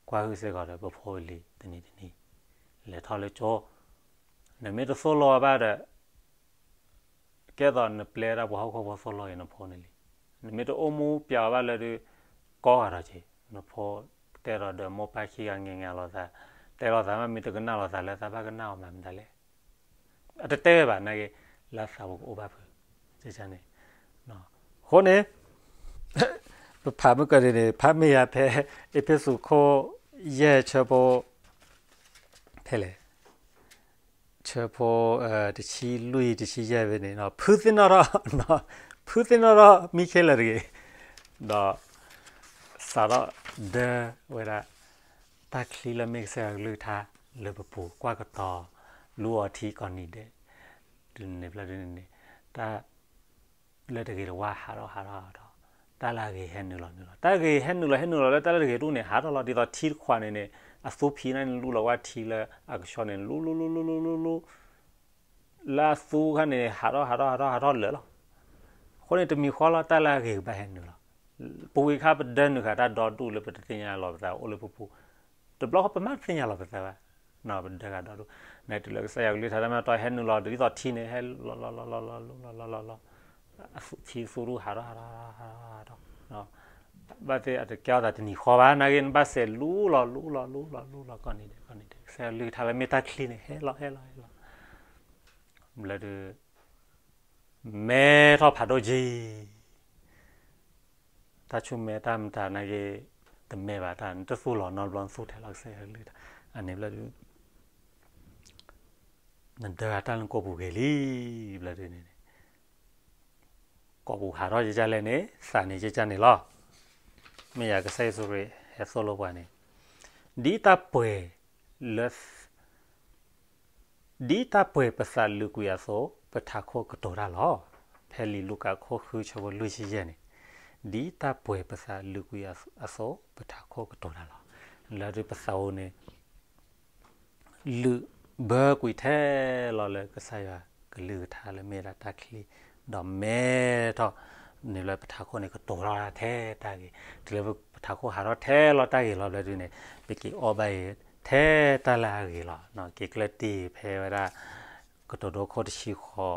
ကွၢ်ဟုၣ်စ့ၢ်ကီးဒီး ပဖိပလံၤ တနံၤတနံၤ လဲၤထီၣ်လၢကၠိ, နမ့ၢ်တသိၣ်လိဘၣ်ဒီး ကဲသိးနပျဲတၢ်ပှၤဟီၣ်ခိၣ်ဖိသိၣ်လိအံၤနဖိန့ၣ်လံ. နမ့ၢ်တအိၣ်မူပျဲအီၤဘၣ်လၢဒုး ကိးဂၤဒီးက့ၤ နဖိတဲဒီးဒီးမိၢ်ပၢ်ခံဂၤ ငဲၤငဲၤလိာ်သး, တဲလိာ်သးမး မ့ၢ်တကနၣ်လိာ်သးလၢ သးဘၣ်ကနၣ်အီၤမးမတၤလဲၣ်, အတတဲဝဲဘၣ်နာ်က့, လၢသးပူၤကအိၣ်ဘၣ်ဖုးန့ၣ်, အဃိန့ၣ် ပဖးမုၢ်ကန့ၣ်န့ၣ် ဖးမ့ၢ်ယၤဖဲ အ့းဖ့းစူးခိၣ်ယဲၢ်ဆၢဖိ ဖဲလဲၣ် ဆၢဖိ တဆံလွံၢ် တဆံယဲၢ်ဖဲန့ၣ် ဖုသ့ၣ်နီၣ်ထီၣ်, ဖုသ့ၣ်နီၣ်ထီၣ်မံခ့လၢာ်တဂ့ၤ, ဒီးစးထီၣ်ဒၢဝဲဒၣ် တၢ်ချံလၢမ့ၢ်ကစၢ်ယွၤကလုၢ်ကထါ လၢပပူၤကွၢ်ကတီၤ လူအီၤထံကိးနံၤဒဲး, ဒုးန့ၣ်ဖျၢၣ်ဒုးန့ၣ်န့ၣ် တၢ် လၢတဂ့ၤတဝါဟးထီၣ်ဟးထီၣ်ဟးထီၣ်, တၢ်လၢအဂ့ၤဟဲနုာ်လီၤနုာ်လီၤ, တၢ်ဂ့ၤဟဲနုာ်လီၤဟဲနုာ်လီၤလၢတၢ်လၢတဂ့ၤတအိၣ်န့ၣ် ဟးထီၣ်လီၤဒ်သိးထံတခွးန့ၣ်န့ၣ် အသူဖံန့ၣ်န့ၣ် လူလီၤဝဲထံလၢအကဆှီန့ၣ် လူလူလူလူလူလူလူ လၢအသူခါန့ၣ် ဟးထီၣ်ဟးထီၣ်ဟးထီၣ်ဟးထီၣ်လၢာ်လီၤ. အဃိန့ၣ် တမံၤဃီလီၤ တၢ်လၢအဂ့ၤကဘၣ်ဟဲနုာ်လီၤ. ပဝံၤခါပဒၢနုာ်ဃာ်တၢ်ဒီဒူၣ်လၢပတသ့ၣ်ညါလီၤပသးအိၣ်လၢပပူၤ, တဘျီဃီပမ့ၢ်တသ့ၣ်ညါလီၤပသးဘၣ်, ပဒၢဃာ်ဒီဒူၣ်, နတုၤလၢကစၢ်ယွၤကလုၢ်ကထါတၢ်မ့ၢ်တီဟဲနုာ်လီၤ ဒ်သိးထံန့ၣ် ဟဲလီၤလီၤလီၤလီၤလီၤလီၤလီၤလီၤလီၤ, ထံသူဒူၣ်ဟးထီၣ်ဟးထီၣ်ဟးထီၣ် ဘၣ်သ့ၣ်အတကဲထီၣ်သးတနံၤဃီဘၣ်, နာ်က့နဘၣ်စဲးလူလီၤ လူလီၤ လူလီၤ လူလီၤ ကိးနံၤဒဲး ကိးနံၤဒဲး, ကစၢ်ယွၤကလုၢ်ကထါလၢမ့ၢ်တၢ်ချံန့ၣ် ဟဲလီၤ ဟဲလီၤ ဟဲလီၤ, ဘျီဒုး မဲထီၣ်ဖးဒိၣ်က့ၤ, တၢ်ဆူၣ်မဲာ်တၢ်မတၤနာ်က့ တမဲာ်ဘၣ်တၢ် နတသူၣ်လီၤနီတဘျီ နသူၣ်ထဲလီၤကစၢ်ယွၤကလုၢ်ကထါ, အန့ၣ်ဘျီဒုး နဒၢတၢ်လၢကိာ်ပူၤဂ့ၤလံ, ဘျီဒုးန့ၣ်န့ၣ် ကိာ်ပူၤဟးထီၣ်ကကလဲၣ်န့ၣ် သးန့ၣ်ကကန့ၣ်လီၤ. မ့ၢ်ယၤကစၢ်ယ့ၣ်ၡူးခရံာ်ဟဲသိၣ်လိပှၤန့ၣ်, ဒ်တၢ်ပှဲၤလၢ ဒ်တၢ်ပှဲၤပသးလုာ်ကွံာ်အသိး ပထးခိၣ်ကတိၤတၢ်လီၤ. ဖဲလံာ်လူၤကၣ်ခိၣ်ဃုဆၢဖိလွံၢ်ဆံယဲၢ်န့ၣ်, ဒ်တၢ်ပှဲၤပသးလုာ်ကွံာ်အသိး ပထးခိၣ်ကတိၤတၢ်လီၤ. လၢဒုးပသးအိၣ်န့ၣ် လုာ်ဘၢကွံာ်ထဲလီၤလၢကစၢ်ယွၤကလုၢ်ကထါလၢမ့ၢ်ဒၣ်တၢ်ချံ, ဒီးမဲထီၣ်န့ၣ်လၢပထးခိၣ်န့ၣ် ကတိၤထီၣ်ထဲတၢ်ဂ့ၤ, တုၤလၢပထးခိၣ်ဟးထီၣ်ထဲလီၤတၢ်ဂ့ၤလီၤဘျီဒုးန့ၣ် ပက့ၤအီၣ်ဘၣ်အံၤထဲတၢ်လၢအဂ့ၤလီၤ. က့ၤကျၢၢ်တံၢ်ဖဲဝဲဒၣ် ကတိၤဒိခိၣ်တဆံဃိး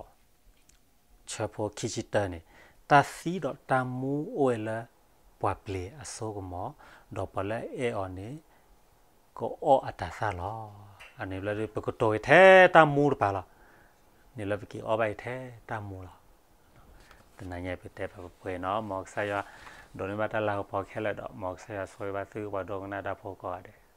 ဆၢဖိခံဆံတၢန့ၣ်, တၢ်သံဒီးတၢ်မူအိၣ်ဝဲလၢပှၤပျ့ၤအစိကမီၤ, ဒီးပှၤလၢအအဲၣ်အီၤန့ၣ် ကအီၣ်အတၤသၣ်လီၤ. အန့ၣ်ဘျီဒုး ပကတိၤထဲတၢ်မူတပၤလီၤ. န့ၣ်လၢပက့ၤအီၣ်ဘၣ်အံၤထဲတၢ်မူလီၤ. တနၤညါပတဲဘၣ်ပှဲၤပှဲၤနီၤ, မ်ကစၢ်ယွၤဒိးန့ၢ်ဘၣ်တၢ်လၤကပီၤခဲလၢာ်ဒီး မ်ကစၢ်ယွၤဆိၣ်ဂ့ၤဘၣ်သုပှၤဒိကနၣ်တၢ်ဖိကိးဂၤဒဲး.